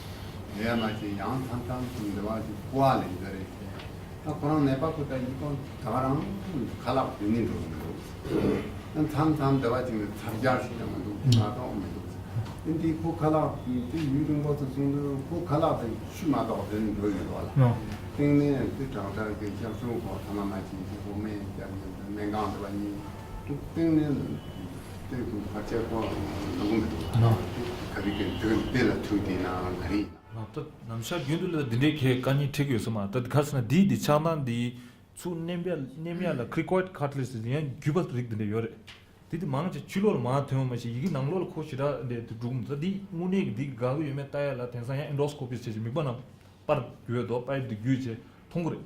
ཡོད་མ་ཞིག་ཡང་མཚམས་མཚམས་སུ་འདི་བ་ཞིག་བཀོག་ལེན་གི་རེད་ཟེར། ད་ཁོ་རང་ནད་པ་ཁོ་ད་ཡིད་ཀོང་ད་ག་རང་ཁ་ལག་དུས་ནས་འགྲོ་གི་འདུག་མཚམས་མཚམས་འདི་བ་ཅིག་ནས་ཚར་རྒྱག་ཞིག་ཀྱང་མི་འདུག་མ་གཏོགས་མི་འདུག་འདི་ཁོ་ཁ་ལག་དེ་ཡུན་རིང་པོ་དུ་སོང་དུས་ཁོ་ཁ་ལག་དེ་ཆུ་མ་གཏོགས་དེ་ནས་འགྲོ་ཡོད་རོགས་ལ། ནོ། སྟེང་ནས་དེ་དྲག་དྲག་གི་ཤག་སོང་ཁོ་ཐ་མ་མ་ཅིག་ཅིག་ཁོ་སྨན་རྒྱག་ཡོད་འདུག་སྨན་ཁང་འདི་བ་གཉིས་འདུག་སྟེང་ནས་སྟེང་དུ་ཕར་ཆེར་ཁོ་འགྲོ་གི་མི་འདུག་ནོ། ག་རེ་གི་དེ་དེ་ལ་ཐུག་དེ་ན་ག་རེ་ཡིན། ནོ། ད་ནམ་ཞག་རྒྱུན་དུ་ལ་འདི་འདྲའི་གལ་དཀའ་ངལ་འཕྲད་ཀྱི་ཡོད་ས་མ་རེད། ད་ག་ཟེར་ན་འདིའི་འདི་ཆགས་སྡང་འདི་ཚུར་མནན་པ་མནན་ཡ་ལ་cricoid cartilage ཟེར་ཡང་རྒྱུས་པ་རིགས་འདི་འདྲ་ཡོད་རེད། དེ་དེ་མང་ཆེ་ཕྱི་ལོགས་ལ་མར་ཐོན་པ་མ་ཤེས་ཡི་གེ་ནང་ལོགས་ལ་ཁོ་ཞེ་དྲག་འདྲ་དེ་འགྲོ་གི་མི་འདུག་ད་འདི་དངོས་གནས་ཀྱི་འདི་ག་གི་ཡོད་མེད་ལྟ་ཡ་ལ་དེང་སང་ཡང་endoscopy ཟེར་བྱས་མིད་པ་ནང་པར་བརྒྱུད་དོ་པར་འདི་བརྒྱུད་བྱས་མཐོང་གི་རེད།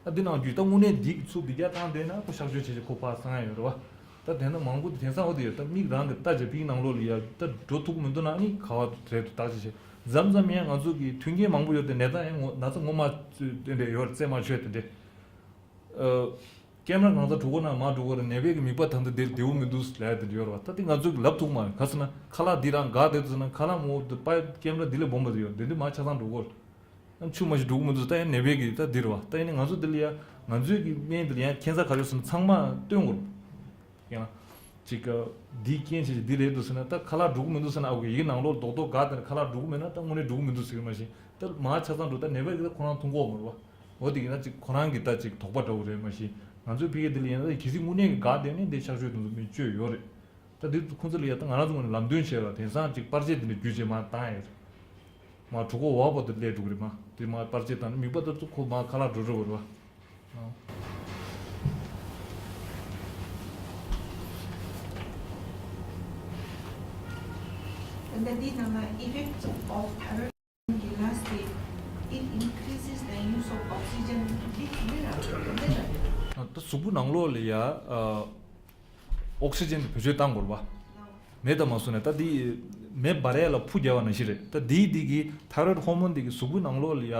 ད་འདི་ནང་བརྒྱུད་ད་དངོས་གནས་འདི་ཚུར་འདི་རྒྱ་བཏང་བསྡད་ན་ཁོ་གཤག་བཅོས་བྱས་བྱས་ཁོ་ཕར་སང་ཡ་ཡོད་རེད་བ། ད་དེ་ན་མང་པོ་དེ་དེང་སང་འོ་དེ་ཡོད་ད་མིག་རང་གི་ལྟ་བྱས་པིག་ནང་ལོགས་ལ་ཡ་ད་འགྲོ་ཐུབ་མི་འདུག་ན་ནི་ག་བ་རེད་དུ་བརྟག་དཔྱད་བྱས་མཚམས་མཚམས་ཡང་ང་ཚོ་གི་མཐུན་རྐྱེན་མང་པོ་ཡོད་དེ་ནད་རྟགས་ཡང་ངོ་ན་ཚ་ངོ་མ་དེ་འདྲ་ཡོད་རྩེད་མ་ཆོད་དེ་འདྲ། ཨ། ཀེམ་ར་གང་ས་འགྲོ་གོ་ན་མ་འགྲོ་གོ་རེད། ནད་པའི་གི་མིད་པ་ད་འདི་འདིར་བདེ་པོ་མི་འདུག་ལབ་ཡ་དེ་འདྲ་ཡོད་རེད་བ། ད་དེ་ང་ཚོས་གི་ལབ་ཐུབ་མ་རེད། ག་ཟེར་ན་ཁ་ལག་འདི་རང་འགག་བསྡད་འདུག་ཟེར་ན་ཁ་ལག་མོ་དེ་པ་ཀེམ་ར་འདི་ལས་སྦོམ་པ་དེ་ཡོད་འདི་འདི་མ་ཆ་ཚང་འགྲོ་གོ་རེད། ཨ་ཆུ་མ་ཞིག་འགྲོ་གི་མི་འདུག་ད་ཡང་ནད་པའི་གི་ད་འདི་རེད་བ། ད་ཡིན་ནའི་ང་ཚོ་འདི་ལ་ཡ་ང་ཚོའི་གི་སྨན་འདི་ལ་ཡང་ཁྱད་མཚར་ག་རེ་ཡོད་ཟེར་ན་ཚང་མ་སྟོན་དགོས་རེད། ཡང་ཅིག་ག་འདི་རྐྱེན་བྱས་ཤིག་འདི་རེད་འདུག་ཟེར་ན་ད་ཁ་ལག་འགྲོ་གི་མི་འདུག་ཟེར་ན་ཨ་ཁུ་ཡི་གེ་ནང་ལོགས་རྡོག་རྡོག་འགག་དེ་ནས་ཁ་ལག་འགྲོ་གི་མེད་ན་ད་དངོས་གནས་འགྲོ་གི་མི་འདུག་ཟེར་གི་མ་གཞི་ད་མ་ཆ་ཚང་འགྲོ་ད་ནད་པ་གི་ད་ཁོ་རང་མཐོང་གི་ཡོད་མ་རེད་བ། འོ་དེ་ཡིན་ན་ཅིག་ཁོ་རང་གི་ད་ཅིག་དོགས་པ་འདྲ་བོ་རེད་མ་གཞི་ང་ཚོའི་ཕ་གི་འདི་ལ་ཡིན་ན་གལ་སྲིད་དངོས་གནས་ཀྱི་འགག་བསྡད་ནས་འདི་གཤག་བཅོས་དེ་ཚོ་མི་བཅོས་ཡོད་རེད། ད་འདི་ཁོང་ཚོ་ལ་ཡ་ད་ང་རང་ཚོ་ངོས་ནས་ལམ་སྟོན་བྱས་ལ་དེང་སང་ཅིག་པར་ཆས་འདི་འདྲ་བརྒྱུད་བྱས་མར་བཏང་ཡོད་རེད། མ་གྲོད་ཁོག་འོག་པོ་དེ་སླེབས་འགྲོ་གི་རེད་མ། དེ་མ་པར་ཆས་བཏང་ནས་མིད་པ་དེ་ཚོ་ཁོ་མ་ཁ་ལག་འགྲོ་འགྲོ་གི་རེད་བ། And then the number effect of thyroid glands, it increases the use of oxygen. ད་གཟུགས་པོ་ནང་ལོགས་ལ་ཡ། ཨོག་སི་ཇན་དེ་བེད་སྤྱོད་བཏང་དགོས་རེད་བ། མེད་དང་མ་སོང་ནས་ད་འདི་མེ་འབར་ཡ་ལ་ཕུ་རྒྱག་པ་ནང་བཞིན་རེད། ད་འདིའི་འདི་གི་ཐའི་རོ་ཡིཌ་ཧོར་མོན་འདི་གི་གཟུགས་པོའི་ནང་ལོགས་ལ་ཡ།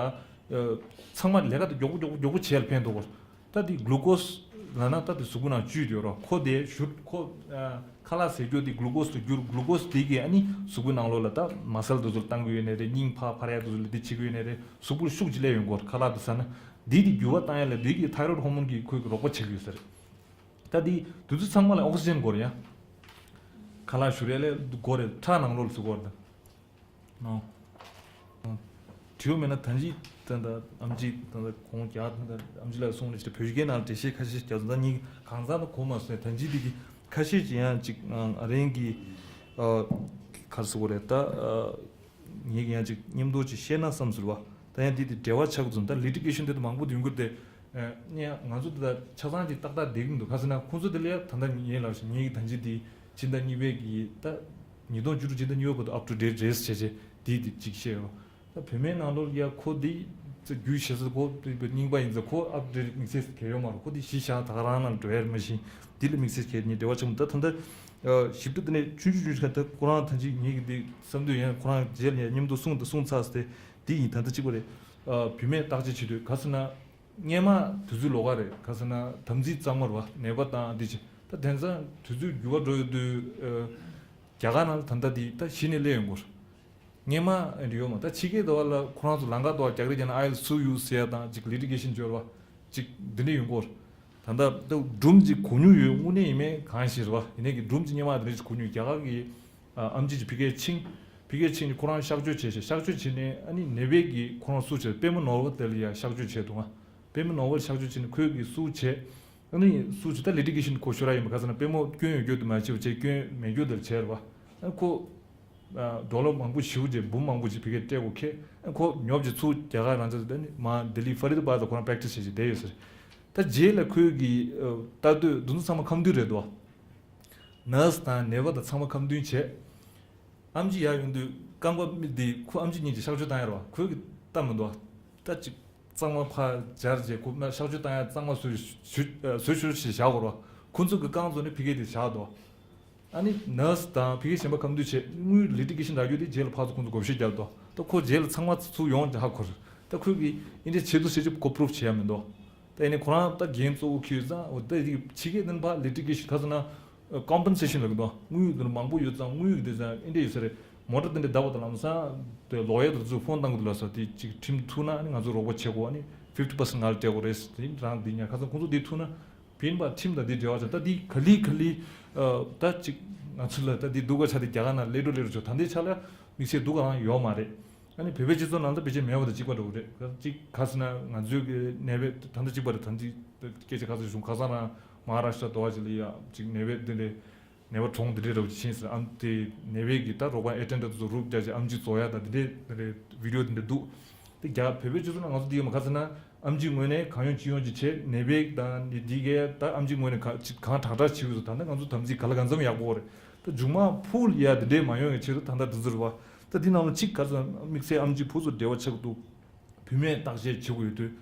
ཚང་མ་ལས་ཀ་དེ་མགྱོགས་པོ་མགྱོགས་པོ་མགྱོགས་པོ་བྱས་ལ་ཕན་ཐོགས་པར། ད་འདི་གླུ་ཀོས་ ལབ་ན་ད་དེ་གཟུགས་པོ་ནང་བཅུད་ཡོད་རོ། ཁོ་དེ་བཞུར་ཁོ་ཨ་ཁ་ལག་ཟས་རྒྱུ་དེ་གླུ་ཀོས་སུ་འགྱུར། གླུ་ཀོས་དེ་གིས་ཨ་ནི་གཟུགས་པོའི་ནང་ལོགས་ལ་ད་མ་སལ་དེ་ཚོ་ལ་བཏང་གི་ཡོད་ནའི་རེད། སྙིང་འཕར་འཕར་ཡ་དེ་ཚོ་ལ་དེ་བྱེད་ཀྱི་ཡོད་ནའི་རེད། གཟུགས་པོར་ཤུགས་ཅིག་སླེབས་ཡོང་གི་ཡོད་རེད། ཁ་ལག་དེ་ཟ་ན་དེ་དེ་འགྱུར་བ་བཏང་ཡ་ལ་དེ་གིས་ཐའི་རོཌ་ཧོར་མོན་གྱིས་ཁོའི་རོགས་པ་བྱེད་ཀྱི་ཡོད་ས་རེད། ད་དེ་དུས་ཚོད་ཚང་མ་ལ་ཨོག་སི་ཇན་དགོས་རེད་ཡ། ཁ་ལག་བཞུར་ཡ་ལ་དགོས་རེད། ཁྲག་ནང་ལོགས་ལ་ཚུད་དགོས་རེད། ཨོ། དྲི་བ་མེད་ན་ད་ཅི་ད་ད་ཨམ་ཆི་ད་ད་ཁོང་རྒྱ་ད་ད་ཨམ་ཆི་ལགས་གསུངས་ནས་ཅི་བོད་སྐད་ནང་ལ་འགྲེལ་བཤད་ཁ་ཤས་རྒྱག་ད་ངས་གང་ཟག་ད་གོ་མ་སོང་། ད་ཅི་དེ་གི་ཁ་ཤས་ཅི་ཡང་ཅིག་ཨ་རེན་གི་ཨ་ག་རེ་ཟེར་དགོས་རེད། ད་ཨ་ངས་ཡང་ཅིག་མཉམ་དུ་ཅིག་བཤད་ན་བསམ་ཟེར་བ། ད་ཡང་དེ་དེ་འབྲེལ་བ་ཆགས་ཚུལ་ད་ལི་ཊི་གེ་ཤན་དེ་ད་མང་པོ་དེ་ཡོང་གི་རེད་དེ། ཨ་ནི་ང་ཚོ་དེ་ད་ཆ་ཚང་ཅིག་ཏག་ཏག་བསྡད་ཀྱི་མི་འདུག་ག་ཟེར་ན་ཁོང་ཚོ་དེ་ལ་ཡང་ད་ལྟ་ངས་ལབ་བཞིན་ངས་ད་ཅི་དེ་ཕྱི་ཟླ་གཉིས་པའི་གི་ད་ཉིས་སྟོང་བཅུ་དྲུག་ཕྱི་ཟླ་གཉིས་པ་བར་དུ་up to date རེད་ཟེར་བྱས་བྱས་དེ་དེ་ཅིག་བཤད་ཡོད། ད་བུད་མེད་ནང་ལོགས་ལ་ཡ་ཁོ་དེ་ཚེ་རྒྱུས་བྱེད་ས་ཁོ་དེ་རྙིང་པ་ཡིན་ཙང་ཁོ་up to date དམིགས་བསལ་གལ་ཡོད་མ་རེད། ཁོ་དེ་གཞི་བཞག་ད་ག་རང་ནང་འགྲོ་ཡ་མ་ཤེས། དེ་ལ་དམིགས་བསལ་གལ་ནི་འབྲེལ་བ་ཆེན་པོ། ད་ད་ལྟ་ཞིབ་ཕྲ་དེ་ནས་ཆུང་ཆུང་ཆུང་ཆུང་ད་ཁོ་རང་ད་ཅི་ངེད་ཀྱི་འདི་བསམ་འདོད་ཡང་ཁོ་རང་རྗེས་ལ་ཡང་མཉམ་དུ་གསུངས་ད་གསུངས་ཚར་སྟེ་དེ་ཡིན། ད་ལྟ་གཅིག་པ་རེད། བུད་མེད་བརྟག་དཔྱད་བྱེད་དུས་ག་ཟེར་ན། སྔས་མ་དུས་ཚོད་ལོགས་ཀ་རེད། ག་ཟེར་ན་དམ་ཚིག་གཙང་མ་རེད་བ། ནད་པ་དང་འདི་བྱེད་ད་དེང་སང་དུས་ཚོད་འགྱུར་བ་འགྲོ་ཡོད་དུས་ཨ་རྒྱ་གར་ནང་ད་ལྟ་འདི་ད་གཞི་ནས་སླེབས་ཡོང་གི་རེད། སྔས་མ་འདི་ཡོད་མ་ད་ཕྱི་རྒྱལ་དུ་བ་ལ་ཁོ་རང་ཚོ་ལམ་ཁ་དུ་བ་རྒྱག་རེས་བྱས་ན་I'll sue you ཟེར་ཡ་དང་ཅིག་ལི་ཊི་གེ་ཤན་འབྱོར་བ་ཅིག་འདི་འདྲ་ཡོང་གི་རེད། ད་ལྟ་ད་སྒྲུང་ཅིག་གོ་མྱོང་ཡོད་དངོས་གནས་ཡིན་མིན་གང་ཤེས་རེད་བ། ཡིན་ནའི་གི་སྒྲུང་ཅིག་སྔས་མ་འདི་འདྲ་ཅིག་གོ་མྱོང་རྒྱ་གར་གི་ཨ་ཨམ་ཆི་ཅིག་ཕ་གིར་ཕྱིན། ཕ་གིར་ཕྱིན་ནས་ཁོ་རང་གཤགས་བཅོས་བྱས་ཤག་གཤགས་བཅོས་བྱས་ནས་ཨ་ནི་ནད་པས་ཀྱིས་ཁོ་རང་སུ་བྱས་པད་མ་ནོར་བུ་དེ་ལ་ཡ་གཤགས་བཅོས་བྱས་འདུག་ཨ། པད་མ་ནོར་བུ་ལ་གཤགས་བཅོས་བྱས་ནས་ཁོས་ཀྱིས་སུ་བྱས། ཨ་ནི་སུ་བྱས་ད་ལི་ཊི་གེ་ཤན་ཁོ་ཤོར་ཡ་ཡིན་པ་ག་ཟེར་ན་པད་མ་སྐྱོན་ཡོད་རྒྱུ་དེ་མ་བྱས་པ་བྱས་སྐྱོན་མེད་རྒྱུ་དེ་ལ་བྱས་རེད་བ། ཨ་ཁོ་ཨ་ཌོ་ལར་མང་པོ་ཞེ་པོ་ཅིག་འབུམ་མང་པོ་ཅིག་ཕ་གིར་སྤྲད་དགོས་ཁེལ། ཨ་ཁོ་ཉོབ་ཅིག་ཚུར་རྒྱ་གར་རང་ཚོ་ད་ནི་མ་ལྡི་ལི་ཧྥ་རི་ད་བཱད་ལ་ཁོ་རང་པེག་ཊི་སི་བྱས་ཅིག་བསྡད་ཡོད་ཟེར། ད་རྗེས་ལ་ཁོས་ཀྱིས་ཨ་ལྟ་དུས་འདི་ཚོ་ཚང་མ་ཁ་མཐུན་རེད་འདུག་ཨ། ནར་སི་དང་ནད་པ་དང་ཚང་མ་ཁ་མཐུན་བྱས། ཨམ་ཆི་ཡར་ཡོང་དུས་རྐང་པ་མི་འདི་ཁོ་ཨམ་ཆི་གཉིས་ཀྱིས་གཤག་བཅོས་བཏང་ཡ་རེད་བ། ཁོས་ཀྱིས་བལྟ་མི་འདུག་བ། ད་ཅིག་གཙང་མ་ཕར་སྦྱར་རྗེས་ཁོ་མ་གཤག་བཅོས་བཏང་ཡ་གཙང་མ་བཟོས་བཟོས་བཟོས་ཤོར་ཞེས་བཞག་དགོས་རེད་བ། ཁོ་ཚོ་གི་རྐང་བཙུགས་ནས་ཕ་གི་དེ་བཞག་འདུག་ཨ་ནི་ནར་སི་དང་ཕ་གི་གཞན་པ་ཁ་མཐུན་བྱས། དངུལ་ལི་ཊི་གེ་ཤན་རག་རྒྱུ་དེ་རྗེས་ལ་ཕར་ཚུར་ཁོ་ཚོ་བགོ་བཤའ་བརྒྱབ་འདུག་ད་ཁོ་རྗེས་ལ་ཚང་མ་ཚུར་ཡོང་ཧ་གོ་རེད། ད་ཁོས་ཀྱིས་ཨིན་དེ་བྱེད་དུ་བྱེད་ཅིག་ཁོ་པུ་རུབ་བྱེད་ཡ་མི་འདུག་ད་ཡིན་ནའི་ཁོ་རང་ད་འགན་གཙོ་བོ་འཁྱེར་ཡོད་ཙང་འོ་ད་ཡི་ཕྱི་རྒྱལ་ནང་ཕར་ལི་ཊི་གེ་ཤན་ག་ཟེར་ན་ཀོམ་པན་སེ་ཤན་ལབ་ཀྱི་འདུག་དངུལ་དེ་མང་པོ་ཡོད་ཙང་དངུལ་གྱི་དེ་ཙང་ཨིན་དེ་ཡོད་ས་རེད། མོ་ཊ་དེ་འདྲ་བརྡབས་པ་དང་ལམ་སང་དེ་ལོ་ཡར་དེ་ཚོས་ཕོན་བཏང་གི་འདུག་ལབ་སོང་། དེ་ཅིག་ཁྲིམས་ཐུག་ན་ཨ་ནི་ང་ཚོ་རོགས་པ་བྱེད་དགོས། ཨ་ནི་ཕིབ་ཊི་པར་སེན་ཊི་ང་ལ་སྤྲད་དགོས་རེད། དེ་རང་དེ་ཉར་ཁ་སང་ཁོང་ཚོ་དེ་ཐུག་ན་ཕན་པ་ཁྲིམས་དང་དེ་འབྲེལ་བ་ཆགས། ད་དེ་ག་ལེ་ག་ལེ་ད་ཅིག་ང་ཚོ་ལ་ད་དེ་སྡུག་ག་ཆགས་དེ་རྒྱ་གར་ནང་ལེ་འགྲོ་ལེ་འགྲོ་ཆོག་ད་ལྟའི་ཆ་ལ་དམིགས་བསལ་སྡུག་ག་རང་ཡོད་མ་རེད། ཨ་ནི་བོད་པའི་སྤྱི་ཚོགས་ནང་ལ་ཕལ་ཆེར་མེད་པ་དང་གཅིག་པ་འདྲ་བོ་རེད། གཅིག་ག་ཟེར་ན་ང་ཚོའི་གི་ནད་པའི་ད་ལྟ་གཅིག་པ་རེད། ད་ལྟའི་སྐད་ཆ་ག་ཚོད་བྱུང་། ཁ་སང་རང་མ་ཧཱ་རཱ་ཤི་ཏྲ་དོ་བ་ཅིག་ལ་ཡ་གཅིག་ནད་པའི་དེ་འདྲའི་ནད་པ་གྲོངས་དེ་འདྲའི་འདྲ་བོ་ཅིག་ཕྱིན་ཟེར། ཨ་དེ་ནད་པའི་གི་ད་རོགས་པ་ཨེ་ཊེན་ཌར་ཚོ་རུབ་རྒྱག་ཅིག་ཨམ་ཆི་བཙོ་ཡ་ད་དེ་འདྲའི་དེ་འདྲའི་བི་ཌི་ཡོ་དེ་འདྲ་འདུག་དེ་རྒྱ་བོད་པའི་སྤྱི་ཚོགས་ནང་ང་ཚོ་དེ་ཡོད་མ་ག་ཟེར་ན། ཨམ་ཆིའི་ངོས་ནས་གང་ཡོང་ཅི་ཡོང་ཅིག་བྱས། ནད་པའི་དང་ནི་འདི་གས་ད་ཨམ་ཆིའི་ངོས་ནས་ག་ཅིག་གང་དྲག་དྲག་བྱེད་དགོས་སོ། ད་ནི་ང་ཚོ་དམ་ཚིག་ག་ལ་གང་འཚམ་ཡག་པོ་རེད། ད་མཇུག་མ་ཕུགས་ལ་ཡ་འདི་འདྲས་མ་ཡོང་བའི་ཆེད་དུ་ད་ལྟ་འདི་ཚོ་རེད་བ། ད་འདི་ནང་ལ་གཅིག་ག་ཚོད་དམིགས་བསལ་ཨམ་ཆི་བུ་ཚོ་འབྲེལ་བ་ཆགས་འདུག་བུད་མེད་བརྟག་དཔྱད་བྱེད་དགོས་ཡོད་དུས་